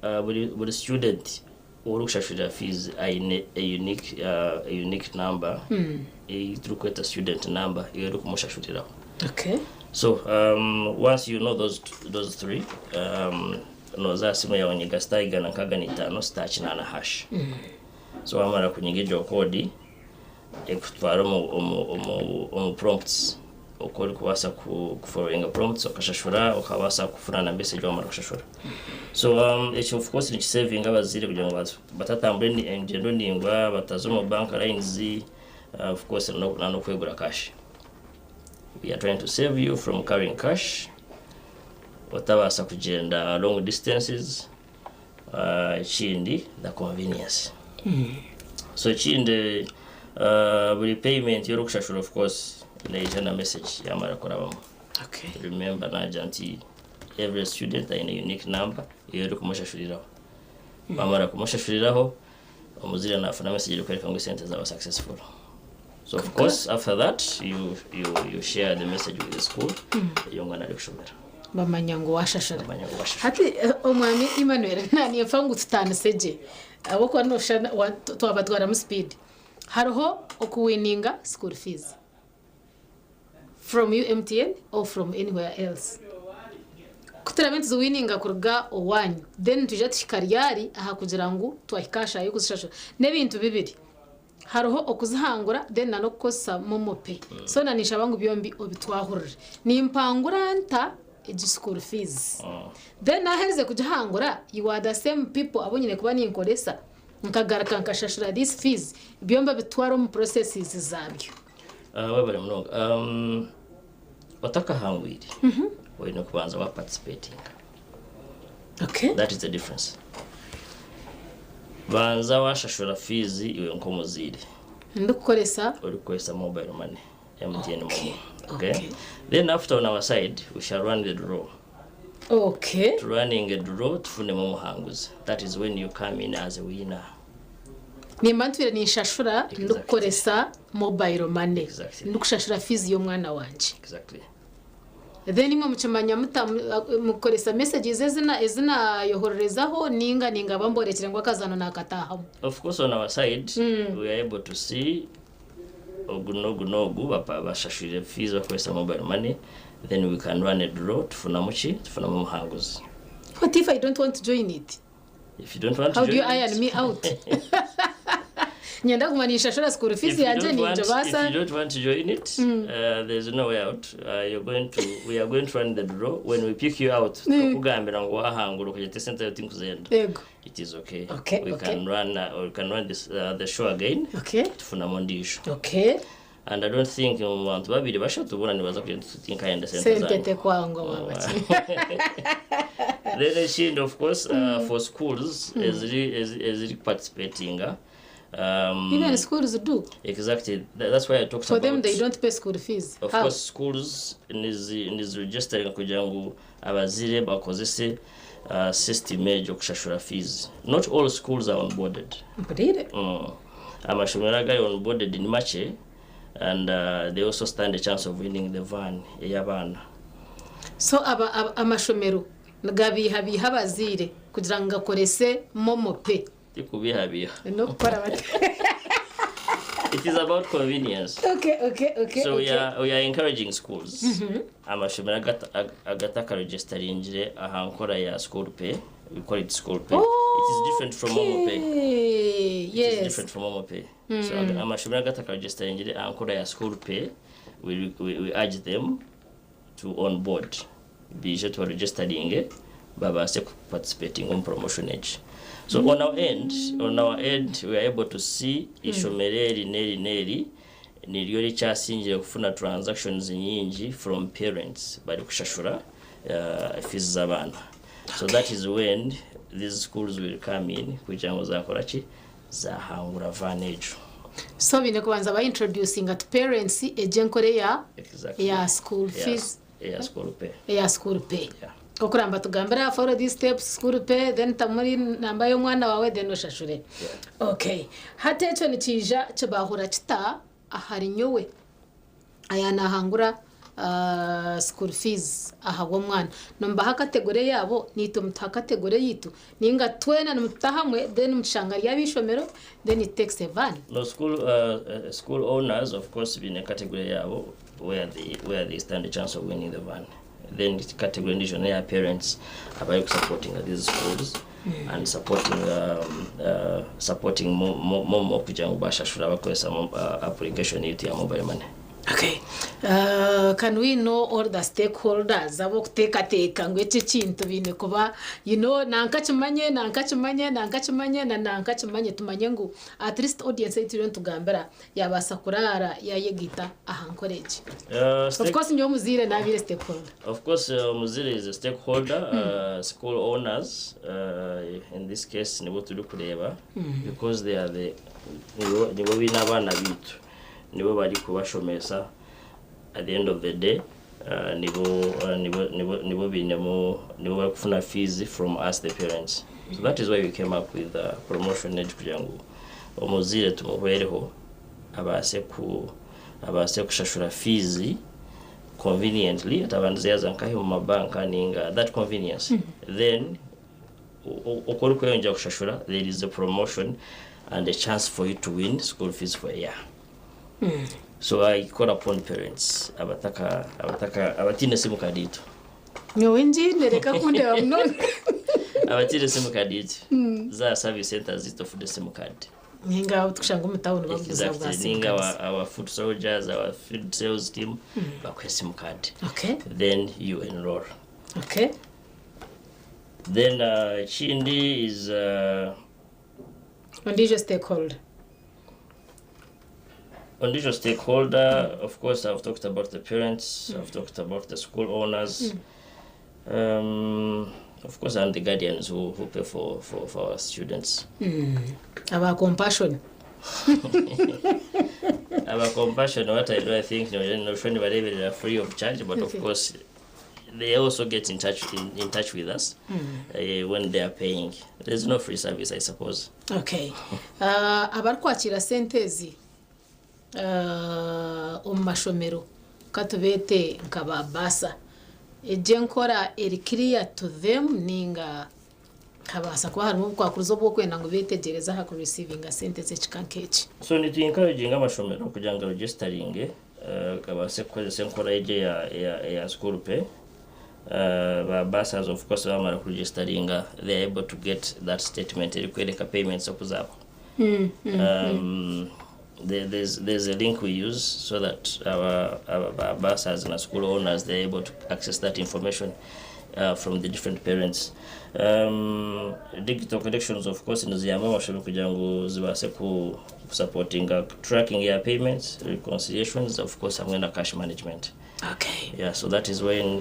Buri buri student orikushashurira fees aine a unique a unique number ei turikweta student number ei orikumushashuriraho. So once you know those those three nooza aha simu yaawe onyiga star 165 star 8 hash. So wamara kunyiga egyo code ekutwara omu omu omu omu prompts oku orikubaasa ku kufollowinga prompts okashashura okabaasa kufuna na message wamara kushashura. So ekyo of course nikisevinga abazaire kugira ngu batatambura engyendo ndaingwa bataza omu bank lines of course na n'okwegura cash. We are trying to save you from carrying cash otabaasa kugyenda long distances ekindi the convenience. So ekindi buri payment yorikushashura of course neija na message yamara kurabamu. Remember nagira nti every student aine unique number ei orikumushashuriraho. Wamara kumushashuriraho omuzaire nafuna message erikworeka ngu esente zaba successful. So of course after that you you you share the message with the school ei omwana arikushomera.
Bamanya ngu washashura.
Bamanya ngu washashura.
Hati omwami Emmanuel ninfa ngu tutandise gye ahabw'okuba noshusha twabatwaramu speed. Hariho okuwininga school fees from UMTN or from anywhere else. Ku turaabe nituziwininga kuruga owaanyu then nitwija tuhika ryari aha kugira ngu twahika aha shaaha y'okuzishashura. N'ebintu bibiri. Hariho okuzihangura then na n'okukozesa momo pay. So na ninshaba ngu byombi obitwahurire. Nimpangura nta egi school fees? Then naherize kugihangura you are the same people abu nyine kuba ninkoresa nkagaruka nkashashura this fees. Byombi obitware omu processes zabyo.
Webare munonga. Otakahangwire oine kubanza wa participatinga. That is the difference. Banza washashura fees iwe nk'omuzaire.
Ndikukoresa?
Orikukoresa mobile money, MTN momo. Okay? Then after on our side, we shall run the draw. Turunning a draw tufunemu omuhanguzi. That is when you come in as a winner.
Nimba ntwire ninshashura ndikukoresa mobile money. Ndikushashura fees y'omwana wangye. Then imwe mukimanya muta mukoresa messages ezina ezinayohorerezaho ninga ningaba mborekire ngu akazaano nakatahamu.
Of course on our side we are able to see ogu n'ogu n'ogu bashashwire fees bakukozesa mobile money then we can run a draw tufunamu ki? Tufunamu omuhanguzi.
What if I don't want to join it?
If you don't want to
How do you
join
iron
it,
me out? Nyenda kuguma ninshashura school fees
if you
yangye
don't want,
ninjo
if
baasa.
you don't want to join it, there's no way out. You're going to, we are going to run the draw. When we pick you out, tukakugambira ngu wahangura ukagira sente yawe tinkuzenda.
Yego.
It is okay. We can run, we can run this, the show again. Tufunamu ondiijo. And I don't think mu bantu babiri bashatu boona nibaza kugira nti tinkayenda sente
Sente
zange.
tekwangwa wabaki.
Then ekindi of course for schools eziri eziri participating
Even schools do.
Exactly. That's why I talked
For them
about
they don't pay school fees.
Of
How?
course schools nizi niziregisteringa kugira ngu abazaire bakozese system egyo kushashura fees. Not all schools are onboarded.
Mpurire.
Amashomero agari onboarded ni makye and they also stand a chance of winning the van ey'abaana.
So aba, aba, amashomero nigabiihabiiha abazaire kugira ngu gakorese momo pay.
Tikubiihabiiha.
N'okukora bata?
It is about convenience. So we are we are encouraging schools. Amashomero agatakaregisteringyire aha nkora ya school pay. We call it school pay. It is different from Momo Pay. It is different from Momo Pay. So amashomero agatakaregisteringyire aha nkora ya school pay, we urge them to onboard. Bije tubaregisteringe babaase participating omu promotion egi. So on our end we are able to see ishomero eri n'eri n'eri niryo rikyasingire kufuna transactions nyingi from parents bari kushashura fees z'abaana. So that is when these schools will come in kugira ngu zakora ki? Zahangura van egyo.
So baine kubanza ba introducinga to parents egyo enkora eya
Exactly.
eya school fees.
Eya school pay.
Eya school pay.
Yeah.
Okuramba tugambira follow these steps, school pay, then tamuri namba y'omwana wawe, then oshashure. Okay, hati ekyo nikiija kibahura kita ahari nyowe aya nahangura school fees ahabw'omwana? Nimubaha category yaabo, naitwe mutuha category yitu, ninga twena nimututa hamwe, then mukishanga ari ab'eishomero, then it takes a van?
No, school owners, of course, bine category yabo where they stand a chance of winning the van. Then category ndijo ya parents abari supporting these schools and supporting mo kugira ngo bashashura bakoresha application yitu ya mobile money.
Okay. Can we know all the stakeholders abokuteekateeka ngu eki ekintu biine kuba nankakimanye, nankakimanye, nankakimanye na nankakimanye, tumanye ngu at least audience ei turiyo nitugambira yabaasa kuraara yayegita aha nkora egi? Of course nyowe omuzaire nabiire stakeholder.
Of course, Muzire is a stakeholder. School owners, in this case, nibo turi kureba because they are the nibo bine abaana bitu, nibo bari kubashomesa. At the end of the day, nibo binemo, nibo bari kufuna fees from us, the parents. So that is why we came up with the promotion egi kugira ngu omuzire tumuhwereho abaase kushashura fees conveniently, atabanza yaza nkahe mu mabanka ninga that convenience. Then uko uri kweyongera kushashura, there is a promotion and a chance for you to win school fees for a year. So I call upon parents abataka abatine SIM card yitu.
Nyowe ngiine, reka kundeba munonga.
Abatine SIM card yitu, za service centers zitu for SIM card.
Ninga tukushanga omu tawuni bakuguza bwa
Exactly.
SIM
Ninga
cards.
our foot soldiers, our field sales team bakwe SIM card. Then you enroll. Then chindi is
Ondijo stakeholder.
Ondijo stakeholder, of course, I've talked about the parents, I've talked about the school owners, of course, and the guardians who pay for our students.
Aba Compassion.
Our Compassion, what I do, I think, no, free of charge, but of course, they also get in touch with us when they are paying. There's no free service, I suppose.
Okay, abarikwakira sente ezi omu mashomero, katubete nka ba bursar, egi enkora eri clear to them, ninga habaasa kuba harimu obukwakurizo obwokwenda ngu betegereze aha kureceivinga sente z'ekika nk'eki?
So nitu encouraging amashomero kugira ngo registering, kabase kukozesa enkora egi ya school pay. Ba bursars, of course, bamara kuregisteringa, they are able to get that statement erikwereka payments okuzaabo. There's a link we use so that our bursars and our school owners, they're able to access that information from the different parents. Digital collections, of course, niziyamba amashomero kugira ngo zibase ku supporting tracking ya payments, reconciliations, of course, hamwe na cash management. Yeah, so that is when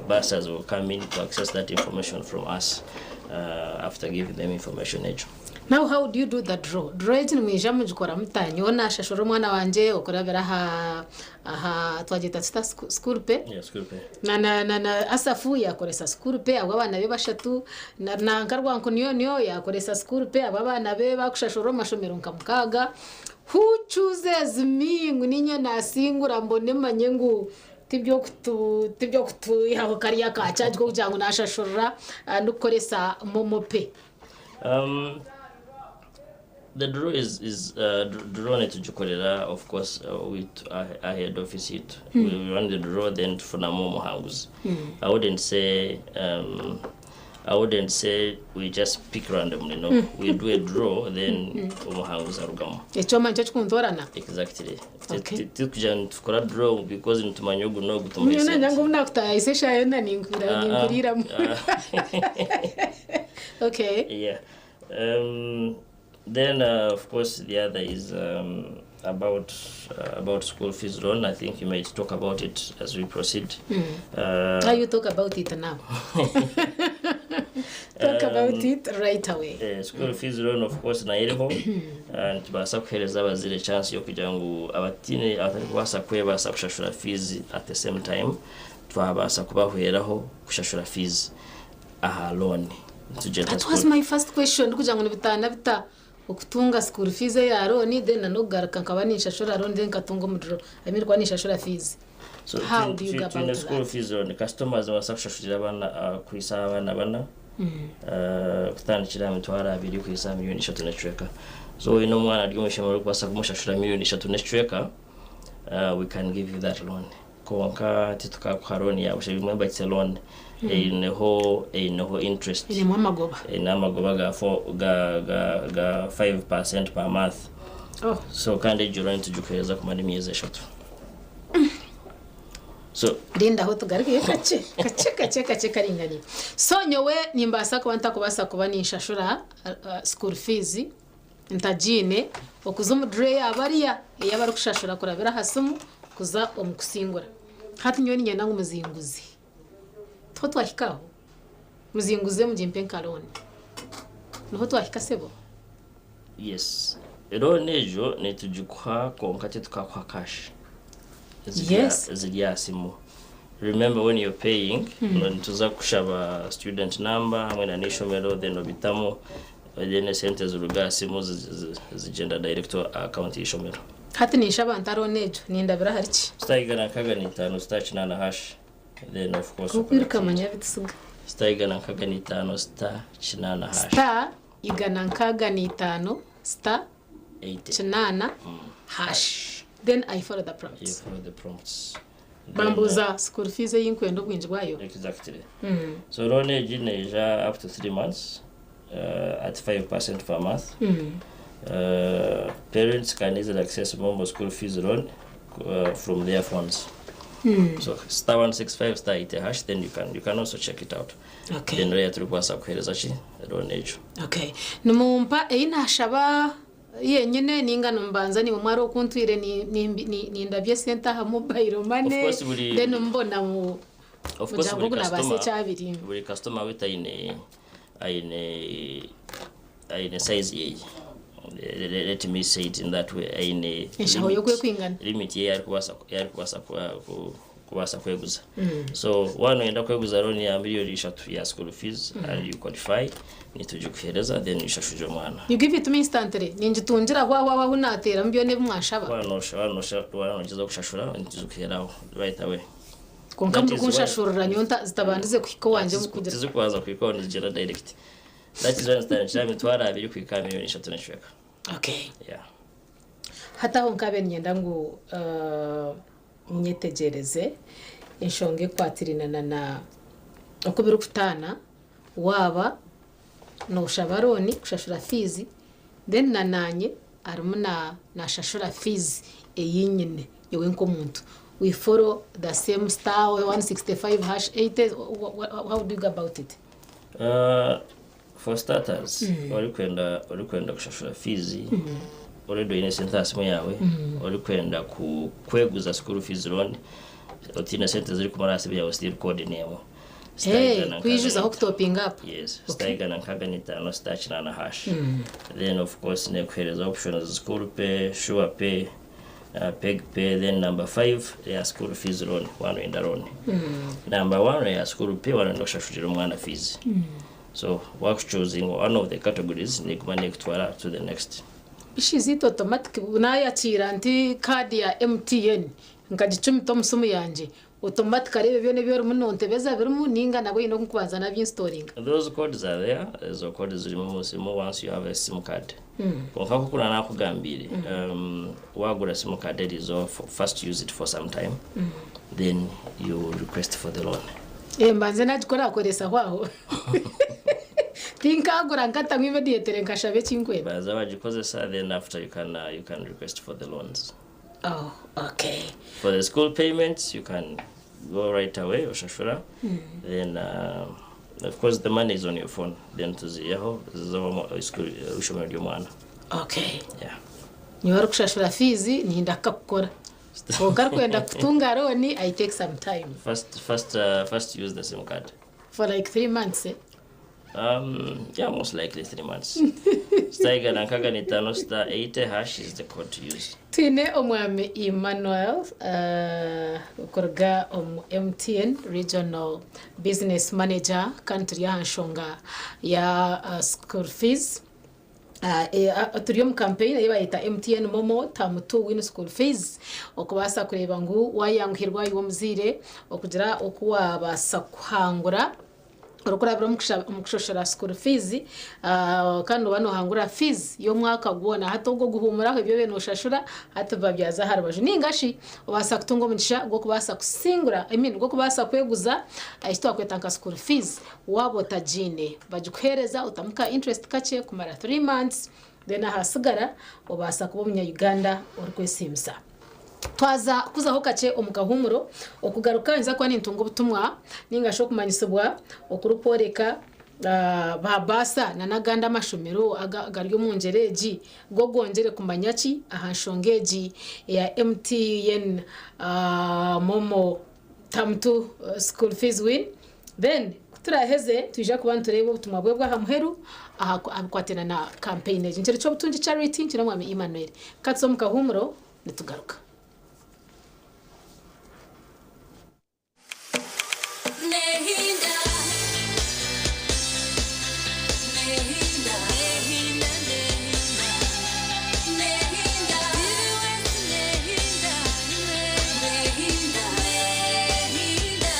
bursars will come in to access that information from us after giving them information ejo.
Now, how do you do the draw? Draw egi nimwija mugikora mutanyo nashashura omwana wanje okurabira aha twagyeta tuta school pay?
Yeah, school pay.
Na Asafu yakoresa school pay abo abaana be bashatu, na nkarwanko niyo niyo yakoresa school pay abo abaana be bakushashura omu mashomero nka mukaaga. Who chooses me ngu ninye nasingura, mbone manye ngu tibyo kutuihaho kariya ka charge ko kugira ngu nashashurira ndikukoresa MoMo pay?
The draw is draw nitugikorera, of course, with our head office it. We run the draw, then tufunamu omuhanguzi. I wouldn't say we just pick randomly, no. We do a draw, then omuhanguzi arugamu.
Ekyoma nikyo kikuntorana?
Exactly.
Okay.
Tikugira nitukora draw because nitumanya ogu n'ogu tumuhe
Nyona
sente.
nyanga obu nakutayise eshaayo na ninkuriramu. Okay.
Yeah. Then, of course, the other is about school fees loan. I think you might talk about it as we proceed.
How you talk about it now? Talk about it right away.
School fees loan, of course, nayo eriho, nitubaasa kuheereza abazaire chance yokugira ngu abatine abatarikubaasa kwebaasa kushashura fees, at the same time twabaasa kubahweraho kushashura fees. Aha loan nitugyeta
That was my first question kugira ngu nibitaana bita okutunga school fees eya loan then na n'okugaruka nkaba ninshashura loan then nkatunga omuriro, I mean kuba ninshashura fees.
So
How do you go
twine
about
school
that?
fees loan customers nibabaasa kushashurira abaana kuhisa abaana bana kutandikira aha 20,000 kuhisa aha 3.5 miliyoni. So oine omwana ari omu ishomero orikubaasa kumushashura 3.5 miliyoni, we can give you that loan. Kwonka titukakuha loan ya busha. Remember, it's a loan eineho interest.
Erimu amagoba.
Eine amagoba ga, four, ga 5% per month.
Oh.
So kandi egyo loan tugikuheereza kumara emyezi 3, so
Rindaho tugarukeyo kakye kakye kakye kakye karinganiye. So nyowe nimbaasa kuba ntakubaasa kuba ninshashura school fees ntagiine okuza omu draw yabariya ey'abarikushashura kurabira aha simu kuza omu kusingura. Hati nyowe niinyenda ngu muzinguze, tiho twahika aho, muzinguze mugimpe nka loan, niho twahika sebo?
Yes, loan egyo nitugikuha kwonka titukakuha cash. Ziri aha simu. Remember, when you're paying, nituza kushaba student number hamwe na n'ishomero, then obitamu, then esente ziruga aha simu zigyenda direct to account y'ishomero.
Hati ninshaba nta loan egyo, nindabira ahari ki?
*165 *8 hash, then of course
Okwiruka manya bitusiga.
*165 *8 hash.
*165 star
80
8 hash, then I follow the
You
prompts.
follow the prompts. Then,
Bambuza school fees eyinkwenda obwingi bwayo.
Exactly. So loan egi neija up to 3 months at 5% per month. Parents can easily access Mombo school fees loan from their phones. So *165 *80 hash, then you can also check it out. Then reya turikubaasa kuheereza ki loan egyo.
Okay, nimumpa eyi nashaba yenyine ninga nimbanza nimwe mwari okuntwire nindabye esente aha mobile money?
Of course,
Then mbona mu
Of course,
mugira
buri
ngu nabaasa
customer
ekyabiri.
Buri customer witu aine size yeye. Let me say it in that way, aine
Enshaho y'okwekwingana.
Limit ye yarikubaasa kubaasa kweguza. So wano oyenda kweguza loan ya 3 miliyoni ya school fees and you qualify, nitugikuheereza, then ushashuje omwana.
You give it to me instantly, ningitungira aho aho aho nateeramu byona ebi mwashaba?
Wano kushashura nituzikuheraho right away.
Konka
That is why-
murikunshashurira nyowe zitabandize kuhika owangye mukugira.
Tizikubanza kuhika aho, nizigyenda direct. That is why nitandikira 20,000 kuhika 3.5 miliyoni. Yeah.
Hati aho nkabe ninyenda ngu nyetegyereze enshonga ekwatirinana na oku birikutaana waaba nooshaba loan kushashura fees, then na nanye arimu nashashura fees eyinyine nyowe nk'omuntu. We follow the same *165 hash 80? How do you go about it?
For starters, orikwenda kushashura fees, already oine sente aha simu yawe, orikwenda kweguza school fees loan, otiine sente zirikumara aha simu yawe, still code n'emwe.
Hey, kwijuzaho kutopinga up.
Yes, *165 *8 hash. Then of course nekuhereza options: school pay, sure pay, peg pay, then number 5 ya school fees loan wanoenda loan. Number 1 ya school pay wanoenda kushashurira omwana fees. So wakuchoosing one of the categories, niguma nekutwara to the next.
Ishizi automatic nayakiira nti kaadi ya MTN nkagicumita omu simu yangye, automatic arebe byona ebyorimu nontebeza birimu, ninga nabwo oyine okubanza nabyinstallinga?
Those codes are there. Ezo codes zirimu mu simu once you have a SIM card. Konka kukuna nakugambire, wagura SIM card erizo, first use it for some time, then you request for the loan.
Eh, mbanze nagikora akoresa aho, tinkagura nkatamu immediately nkashaba ekinkwenda.
Baza bagikozesa, then after you can request for the loans.
Oh, okay.
For the school payments, you can go right away oshashura. Then of course the money is on your phone, then tuziyaho zizaho school ishomero ry'omwana. Yeah.
Niba ari kushashura fees ninda kakukora, konka arikwenda kutunga loan, I take some time.
First use the SIM card.
For like 3 months, eh?
Yeah, most likely 3 months. Star 165 star 80 hash is the code to use.
Twine omwami Emmanuel kuruga omu MTN, regional business manager, kandi turi aha nshonga ya school fees. Turi omu campaign ei bayeta MTN MoMo Term 2 Win School Fees, okubaasa kureeba ngu wayanguhirwa iwe omuzaire okugira oku wabaasa kuhangura orikurabira omu kushoshora school fees, kandi oba nohangura fees y'omwaka gwona. Hati ogwo guhumuraho, ebyo obe noshashura hati biba byaza aha rubaju, ninga shi obaasa kutunga omugisha gw'okubaasa kusingura, I mean, gw'okubaasa kweguza eki twakweta nka school fees waaba otagiine, bagikuheereza otamu ka interest kakye kumara 3 months, then ahasigara obaasa kuba omunya-Uganda orikwesiimisa. Twaza kuzaho kakye omu kahuumuro, okugaruka ninza kuba nintunga obutumwa ninga shi okumanyisibwa okurikworeka ba bursar na n'agandi amashomero agari omu ngyera egi go gwongyere kumanya ki aha nshonga egi eya MTN MoMo Term 2 School Fees Win. Then kuturaheze twija kuba nitureeba obutumwa bwe bw'aha muheru aha bikwatana na campaign egi. Nkiri ky'obutungi Charity, nkiri omwami Emmanuel. Katuze omu kahuumuro, nitugaruka.
Nehinda, nehinda, nehinda, nehinda, nehinda, nehinda, nehinda.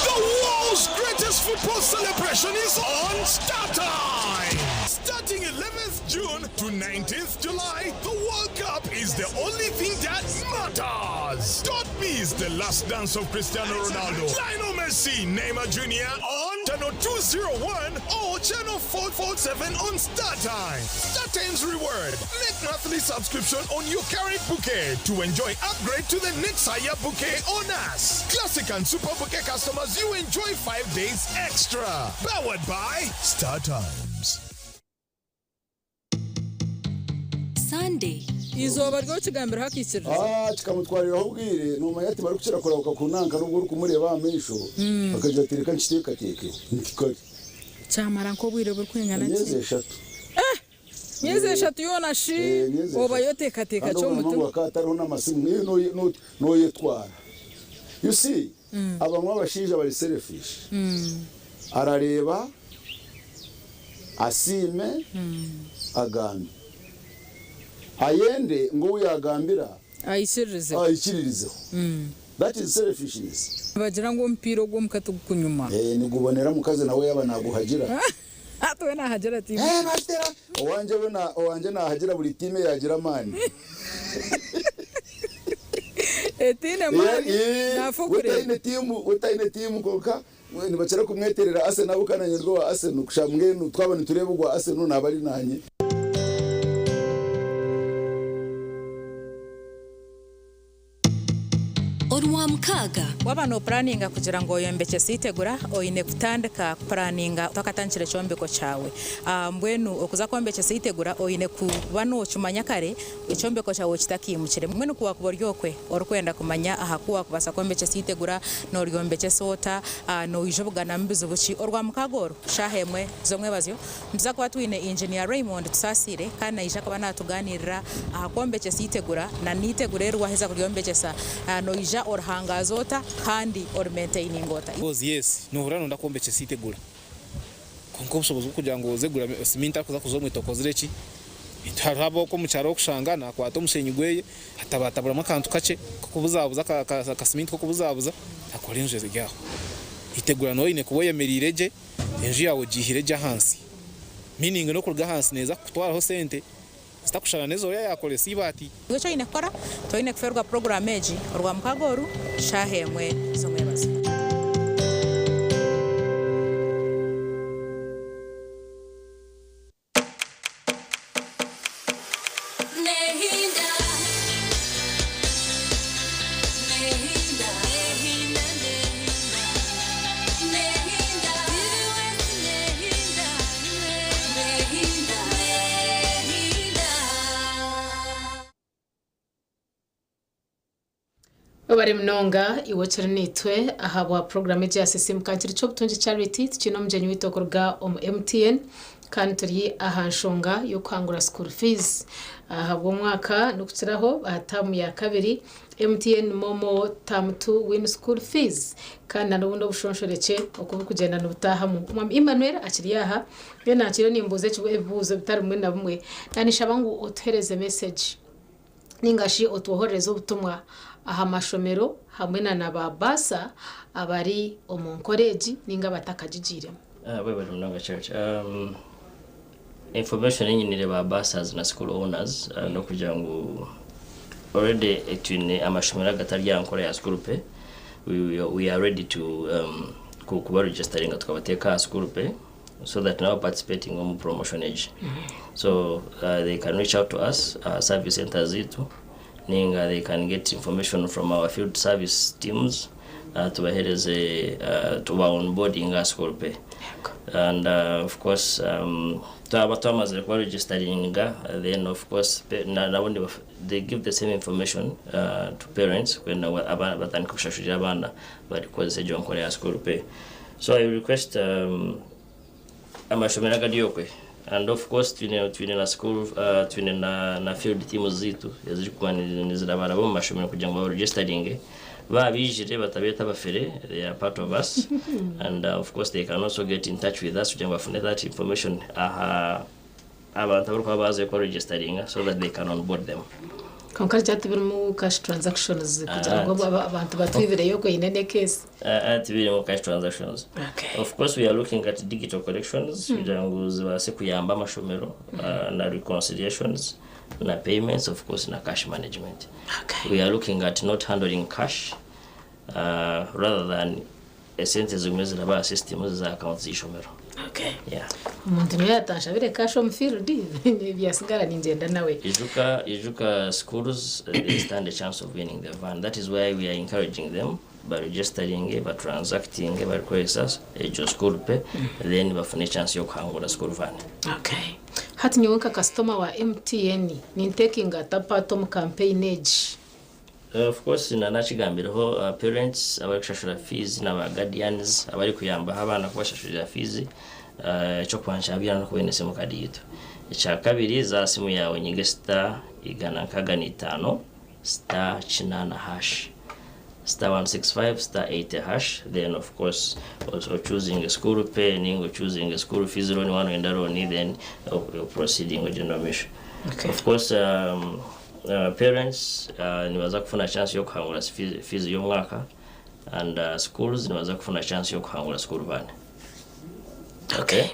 The world's greatest football celebration is on Star Time. Starting 11th June to 19th July, the World Cup is the only thing that matters. Don't miss the last dance of Cristiano Ronaldo, Lionel Messi, Neymar Jr. on channel 201 or channel 447 on Star Time. Star Times reward. Make monthly subscription on your current bouquet to enjoy upgrade to the next higher bouquet on us. Classic and Super Bouquet customers, you enjoy 5 days extra. Powered by Star Times.
Sunday.
Izooba ryo kigambiraho akikiririza.
Ah, kikamutwariraho obwire, nomanya ati barikukira kurahuka kunanka nubwo uri kumureba aha maisho, akagira ati reka nkiteekateeke ntikari.
Kyamara nk'obwire burikwingana
Emyezi
ki?
3.
Myezi 3 yoona shi?
Emyezi
Oba
3.
yoteekateeka
Kandi
ky'omutima.
obwo hakaba hatariho n'amasimu niyo noyetwara. You see, abamwe abashaija bari selfish. Arareba, asiime, agambe, ayende ngu ou yagambira
ayikiririzeho.
Ayikiririzeho. That is selfishness.
Bagira ngu omupiira ogw'omuka tigukunyuma.
Eh, nigubonera mukazi nawe yaba naguhagira.
Tuwe nahagira ati
Batera owanje we na owanje nahagira buri time yagira amani.
Etiine maani nafa kureba.
Utaine timu konka nibakira kumweterera Arsenal, ukananyirwa wa Arsenal kusha mbwenu twaba nitureba ogwa Arsenal naba ari nanye.
Orwamukaaga.
Waba nopuraninga kugira ngu oyombekye itegura, oine kutandika kupuraninga otakatandikire ekyombeko kyawe. Mbwenu okuza kwombekesa itegura oine kuba nokimanya kare ekyombeko kyawe kitakimukire. Mbwenu kuwakuba ori okwe orikwenda kumanya aha ku wakubaasa kwombekesa itegura, noryombekesa ota, noija obuganamu bizibu ki, Orwamukaaga oru shaaha 1 z'omwebazyo nituza kuba twine Engineer Raymond Tusaasire, kandi naija kuba natuganirira aha kwombekesa itegura na n'itegura eri waheza kuryombekesa noija orihangaza ota kandi orimaintaininga ota.
Because yes, nohura nonda kwombekesa itegura, konka obushobozi bwokugira ngu oze gura siminti arikuza kuza omwitaka okozire ki? Hariho ab'okwo omu kyaro okushanga nakwata omushenyi gweye atabataburamu akantu kakye kokubuzabuza, akasiminti kokubuzabuza, akora enju eri aho. Itegura noba oine kuba oyemereire gye, enju yawe ogiihire gye ahansi, meaning n'okuruga ahansi neeza kukutwaraho sente zitakushushana n'ezi oriya yakoresa eibaati.
Iwe eki oine kukora, toine kuferwa puroguraamu egi Orwamukaaga oru shaaha 1 z'omwebazo.
Nehinda, nehinda, nehinda, nehinda, nehinda, nehinda, nehinda.
Webare munonga iwe okiri naitwe ahabwa puroguramu egi ya Sisiimuka Nkiri Ky'obutungi Charity. Tukiine omugyenyi waitu okuruga omu MTN kandi turi aha nshonga y'okuhangura school fees ahabw'omwaka n'okukiraho aha taamu ya kabiri MTN MoMo Term 2 Win School Fees kandi na n'obundi obushonshorekye oku burikugyenda nibutaahamu. Omwami Emmanuel akiri aha, mbwenu naakiriyo nimbuuza ebibuuzo bitari bimwe na bimwe. Naanishaba ngu otuheereze message. Ninga shi otwohorereze obutumwa aha mashomero hamwe na na ba baasa abari omu nkora egi ninga abatakagigiiremu.
Webale munonga Church. Information ei nyiniire ba bursars na school owners n'okugira ngu already twine amashomero agatari aha nkora ya school pay. We are ready to kuba registeringa tukabateeka aha school pay. So that nabo participating omu promotion egi. So they can reach out to us aha service centers zaitu ninga they can get information from our field service teams tubahereze tuba onboarding aha school pay. And of course twaba twamazire kuba registeringa, then of course nabo they give the same information to parents kwenda ngu batandike kushashurira abaana barikukozesa egyo nkora ya school pay. So I request amashomero agari okwe, and of course twine twine na school twine na field teams zaitu ezirikuba nizirabaraba omu mashomero kugira ngu baregisteringe. Baabijire batabeeta abafere, they are part of us, and of course they can also get in touch with us kugira ngu bafune that information aha abantu abarikuba baazire kuba registeringa so that they can onboard them.
Kwonka rya tibirimu cash transactions kugira ngu abantu batwibireyo okwo in any case.
Tibirimu cash transactions. Of course we are looking at digital collections kugira ngu zibaase kuyamba amashomero na reconciliations na payments, of course na cash management. We are looking at not handling cash rather than esente zigume ziraba aha system za accounts z'eishomero. Yeah.
Omuntu niyo yatanshabire cash omu field byasigara ningyenda nawe.
Ijuka schools, they stand a chance of winning the van. That is why we are encouraging them by registering, by transacting, by kukozesa egyo school pay, then bafune chance y'okuhangura school van.
Okay. Hati nyowe nka kasitoma wa MTN nintekinga ata part omu campaign egi?
Of course na nakigambireho parents abarikushashura fees na ba guardians abarikuyambaho abaana kubashashurira fees, ekyokubanza kyabyona n'okuba oine simu card yitu. Ekyakabiri, za simu yaawe nyige *165 *80#, *165 *80 hash, then of course also choosing a school pay ninga choosing a school fees loan one wenda loan, then proceeding ogyenda omu maisho. Of course parents nibaza kufuna chance y'okuhangura fees y'omwaka, and schools nibaza kufuna chance y'okuhangura school van. Okay.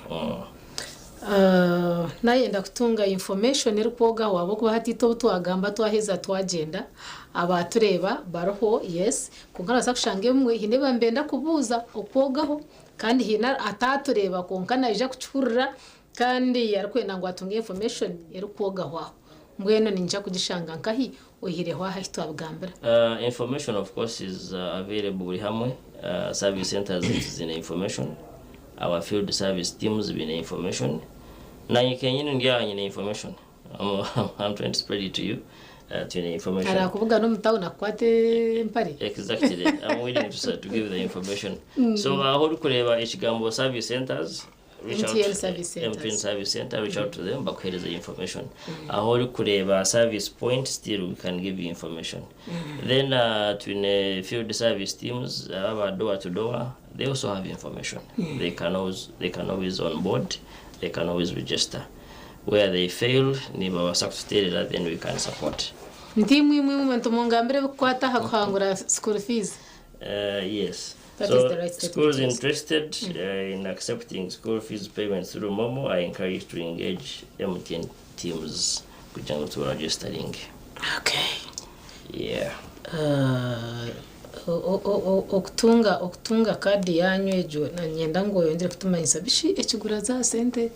Nayenda kutunga information erikwogaho ahabw'okuba hati itwe obu twagamba twaheza twagyenda abatureeba bariho, yes, kwonka nobaasa kushanga ebimwe haine ebi nibenda kubuuza okwogaho kandi haine atatureeba kwonka naija kukihurira kandi arikwenda ngu atunge information erikwogaho aho. Mbwenu ninyija kugishanga nkahi oihireho aha ahi twabigambira?
Information of course is available buri hamwe. Service centers zaitu ziine information, our field service teams biine information, nanye kenyini ndi aha nyine information. I'm trying to spread it to you. Twine information.
Arakubugana omu town akukwate empare.
Exactly. I'm willing to give the information. So aho orikureeba ekigambo service centers, reach out.
MTN service centers.
MTN service center, reach out to them bakuhereza information. Aho orikureeba service point, still we can give you information. Then twine field service teams aba door to door, they also have information. They can always on board, they can always register. Where they fail, nibabaasa kututeerera, then we can support.
Nti imwe imwe imwe ntumungambire ebikukwata aha kuhangura school fees.
Yes.
That
So
is the right statement
schools
to use.
interested in accepting school fees payments through MoMo are encouraged to engage MTN teams kugira ngu tuba registering. Yeah.
Okutunga kaadi yanyu egyo nanyenda ngu oyongere kutumanyisa bishi ekigura za sente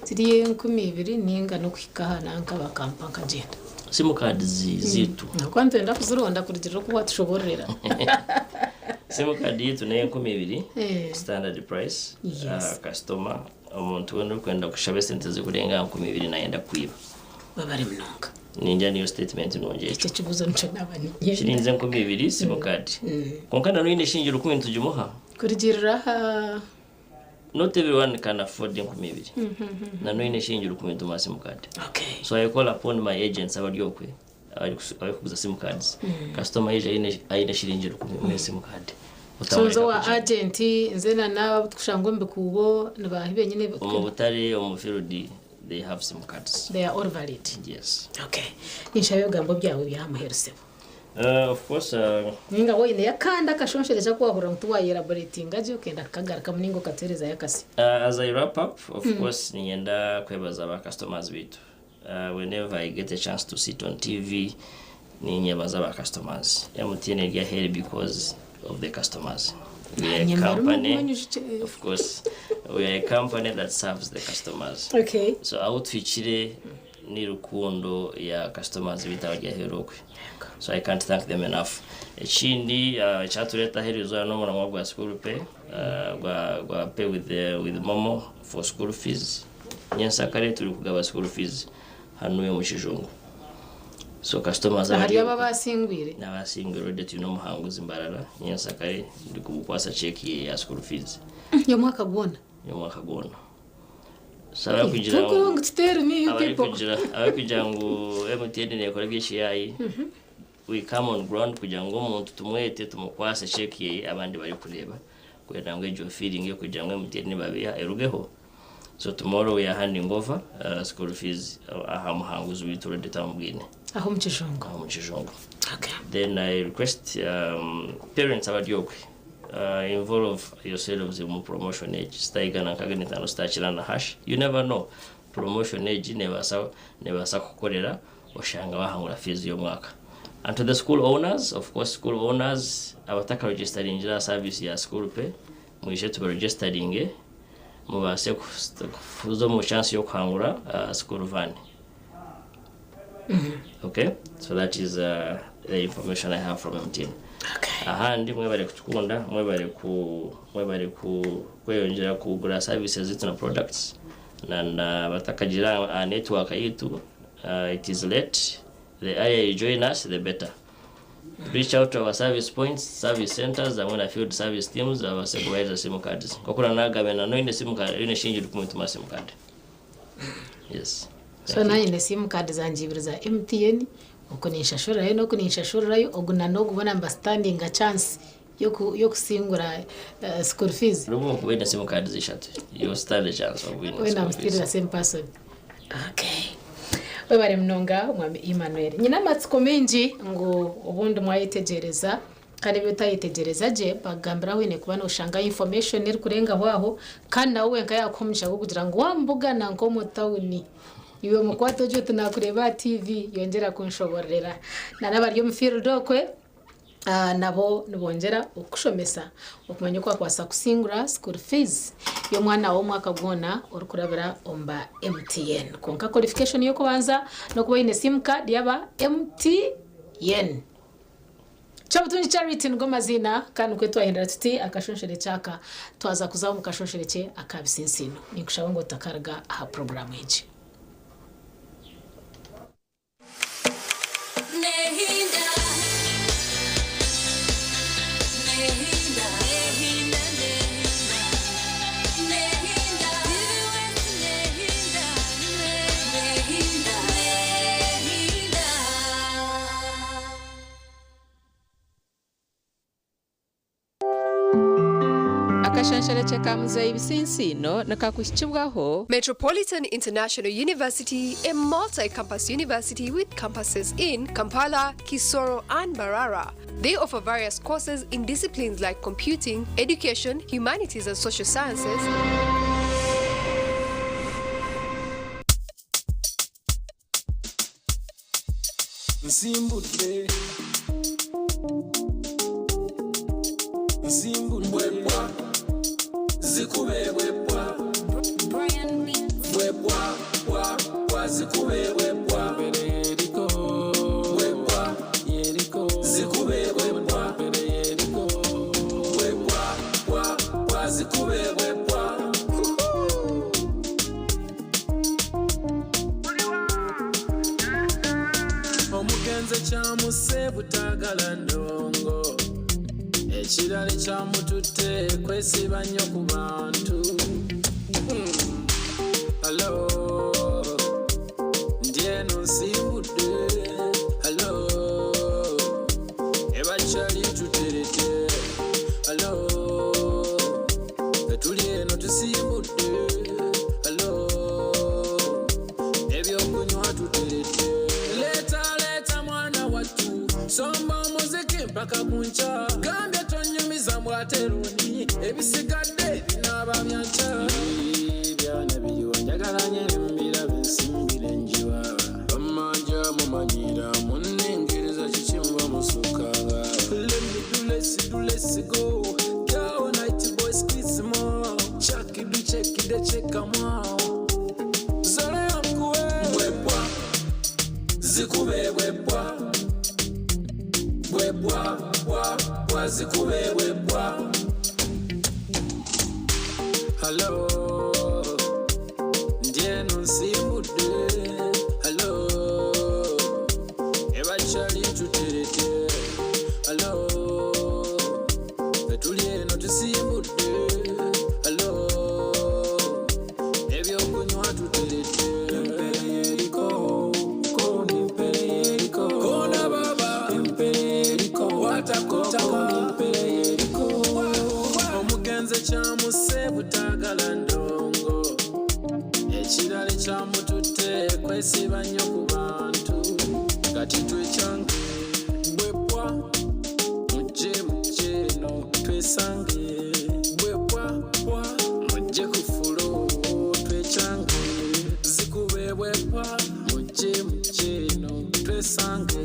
ziri 2000 ninga n'okuhika aha nanka bakampa nkagyenda.
Simu card ziitu.
Ahabw'okuba nitwenda kuzironda kurugirira oku watushobororera.
Simu card yitu nayo 2000, standard price. Customer omuntu wena orikwenda kushaba esente zikurenga 2000 nayenda kwiba.
Webare munonga.
Ningira niyo statement nungi
Ekyo
ekyo.
ekibuuzo nikyo naaba niinyenda.
Shiringi 2000 sim card. Kwonka na n'oine shiringi 1000 nitugimuha.
Kurugiirira aha.
Not everyone can afford 2000. Na n'oine shiringi 1000 nitumuha sim card.
Okay.
So I call upon my agents abari okwe abarikuguza sim cards. Customer yaija aine aine shiringi 1000 muhe sim card.
So nze
Otamureka
owa
kugira.
agent nze na n'abo abu turikushanga omu bikuubo nibaahi benyine
Omu butare omu field they have sim cards.
They are all valid.
Yes.
Okay. Ninshaba ebigambo byawe bya aha muheru sebo.
Of course.
Ninga waine akandi akashonshorekye aku wahurira ngu tiwayelaboratinga gye okenda kukagarukamu ninga okatuheerezayo akasyo.
As I wrap up, of course niinyenda kwebaza ba customers baitu. Whenever I get a chance to sit on TV, ninyebaza ba customers. MTN eri aheeri because of the customers. We are a
Nyemera
company,
omunyujukye.
of course, we are a company that serves the customers.
Okay.
So ahu tuhikire ni rukundo ya customers baitu abari aheeru okwe. So I can't thank them enough. Ekindi ekyatureeta aheeru eizooba n'omuramwa gwa school pay, gwa, gwa pay with, the, with Momo for school fees. Nyensakare turi kugaba school fees hanuya omu kijungu. So customers
Ahari
abari
abo abasingwire.
N'abasingwire already twine omuhanguzi Mbarara nyensakare ndi kumukwasa cheque ye ya school fees.
Y'omwaka gwona.
Y'omwaka gwona. So abarikugira ngu
Turikureeba ngu tell me you people.
abarikugira abarikugira ngu MTN nekora eby'ekiyayi we come on ground kugira ngu omuntu tumwete tumukwase cheque ye abandi barikureeba kwenda ngu egyo feeling y'okugira ngu MTN nebabiha erugeho. So tomorrow we are handing over school fees aha muhanguzi witu already twamubwine.
Aho omu kijungu.
Aho omu kijungu.
Okay.
Then I request parents abari okwe involve yourselves mu promotion egi star 165 star 9 hash. You never know. Promotion egi nebaasa nebaasa kukukorera oshanga wahangura fees y'omwaka. And to the school owners, of course school owners abatakaregisteringira aha service ya school pay mwije tubaregisteringe mubaase kuza omu chance y'okuhangura school van. Okay, so that is the information I have from MTN. Ahandi mwebare kutukunda, mwebare ku mwebare ku kweyongyera kugura services zitu na products na na batakagira network yitu it is late. The earlier you join us the better. Reach out to our service points, service centers hamwe na field service teams babaase kubaheereza sim cards. Nk'oku nanaagambire na n'oine sim card, oine shilingi rukumi nitumuha sim card. Yes.
So naanye nyine sim card zangye ibiri za MTN, oku ninshashurirayo n'oku ninshashurirayo, ogu na n'ogu boona nibasitandinga chance y'okusingura school fees.
N'obu okuba oine sim cards ishatu, you stand a chance of winning
Weena
school
I'm still
fees.
the same person. Okay. Webare munonga Mwami Emmanuel. Nyine amatsiko maingi ngu obundi mwayetegyereza kandi ebi otayetegyereza gye bakugambira ahu oine kuba noshanga information erikurengaho aho kandi nawe wenka yakuha omugisha gw'okugira ngu wamubugana nk'omu tawuni iwe mukwate ogye oti nakureeba aha TV yongyera kunshobororera. Na n'abari omu field okwe Nabo nibongyera okukushomesa okumanya oku wakubaasa kusingura school fees y'omwana waawe omwaka gwona orikurabira omu ba MTN. Kwonka qualification y'okubanza n'okuba oine sim card y'aba MTN. Kyobutungi Charity nigo maziina kandi nikwo twahindura tuti akashonshorekye aka twaza kuza omu kashonshorekye aka Bisinsiino. Ninkushaba ngu otakaruga aha puroguraamu egi.
Akashansharakye ka Muzeeyi Bisinsiino nikakuhikibwaho.
Metropolitan International University, a multi-campus university with campuses in Kampala, Kisoro and Mbarara. They offer various courses in disciplines like computing, education, humanities and social sciences.
Nsimbudde nsimbudde bwebwa zikube bwebwa bwebwa bwa bwa zikube bwebwa mbere yeriko bwebwa yeriko zikube bwebwa mbere yeriko bwebwa bwa bwa zikube bwebwa. Kyamuse butagala ndongo, ekirala kyamututte kwesiba nnyo ku bantu. Alo, ndi eno nsiibudde. Alo, ebakyali tuterete. Alo, etuli eno tusiibudde. Alo, ebyokunywa tuterete. Leeta leeta mwana wattu, somba omuziki mpaka ku nkya. Gambye tonyumiza mbwateruni, ebisigadde binaaba bya nkya. Byana biriwa njagala nyere mbirabe nsimbire enjiba. Bamanja mumanyira munnengereza kiki muba musukanga. Let me do let's do let's go. Girl, night boy squeeze more. Check it, do check it, check 'em out. Zole yankuwe. Bwebwa. Zikube bwebwa. Bwebwa, bwa, bwa, zikube bwebwa. Hello. Ndi eno nsiibudde. Hello. Ebakyali tuterete. Hello. Etuli eno tusiibudde. Hello. Ebyokunywa tuterete. Empere yeriko, koni empere yeriko. Kona baba, empere yeriko. Watakutaka, empere yeriko. Omugenzi kyamuse butagala ndongo, ekirala kyamututte kwesiba nnyo ku bantu. Kati twekyange bwebwa, mujje mujje eno twesange. Bwebwa bwa, mujje ku fulo twekyange. Zikube bwebwa, mujje mujje eno twesange.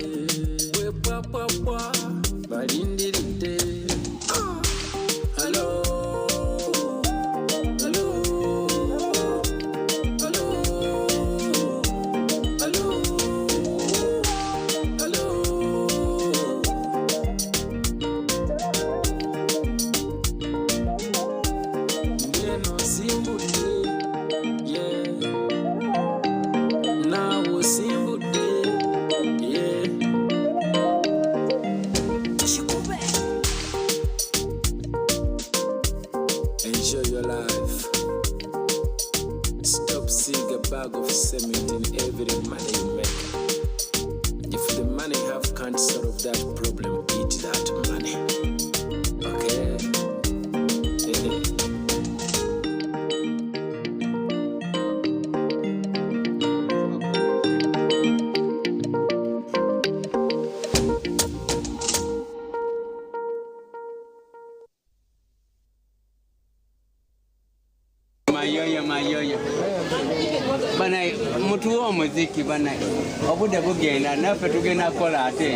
Bwebwa bwa bwa, balindiridde. Hello, hello, hello, hello, hello. Ngeno nsimbudde, yeah. Naawe osimbudde, yeah. Enjoy your life. Stop seeing a bag of cement in every money you make. If the money have can't solve that problem, eat that money. Okay?
Mayoyo mayoyo bana, mutuwe omuziki bana, obudde bugenda, naffe tugenda kukola ate.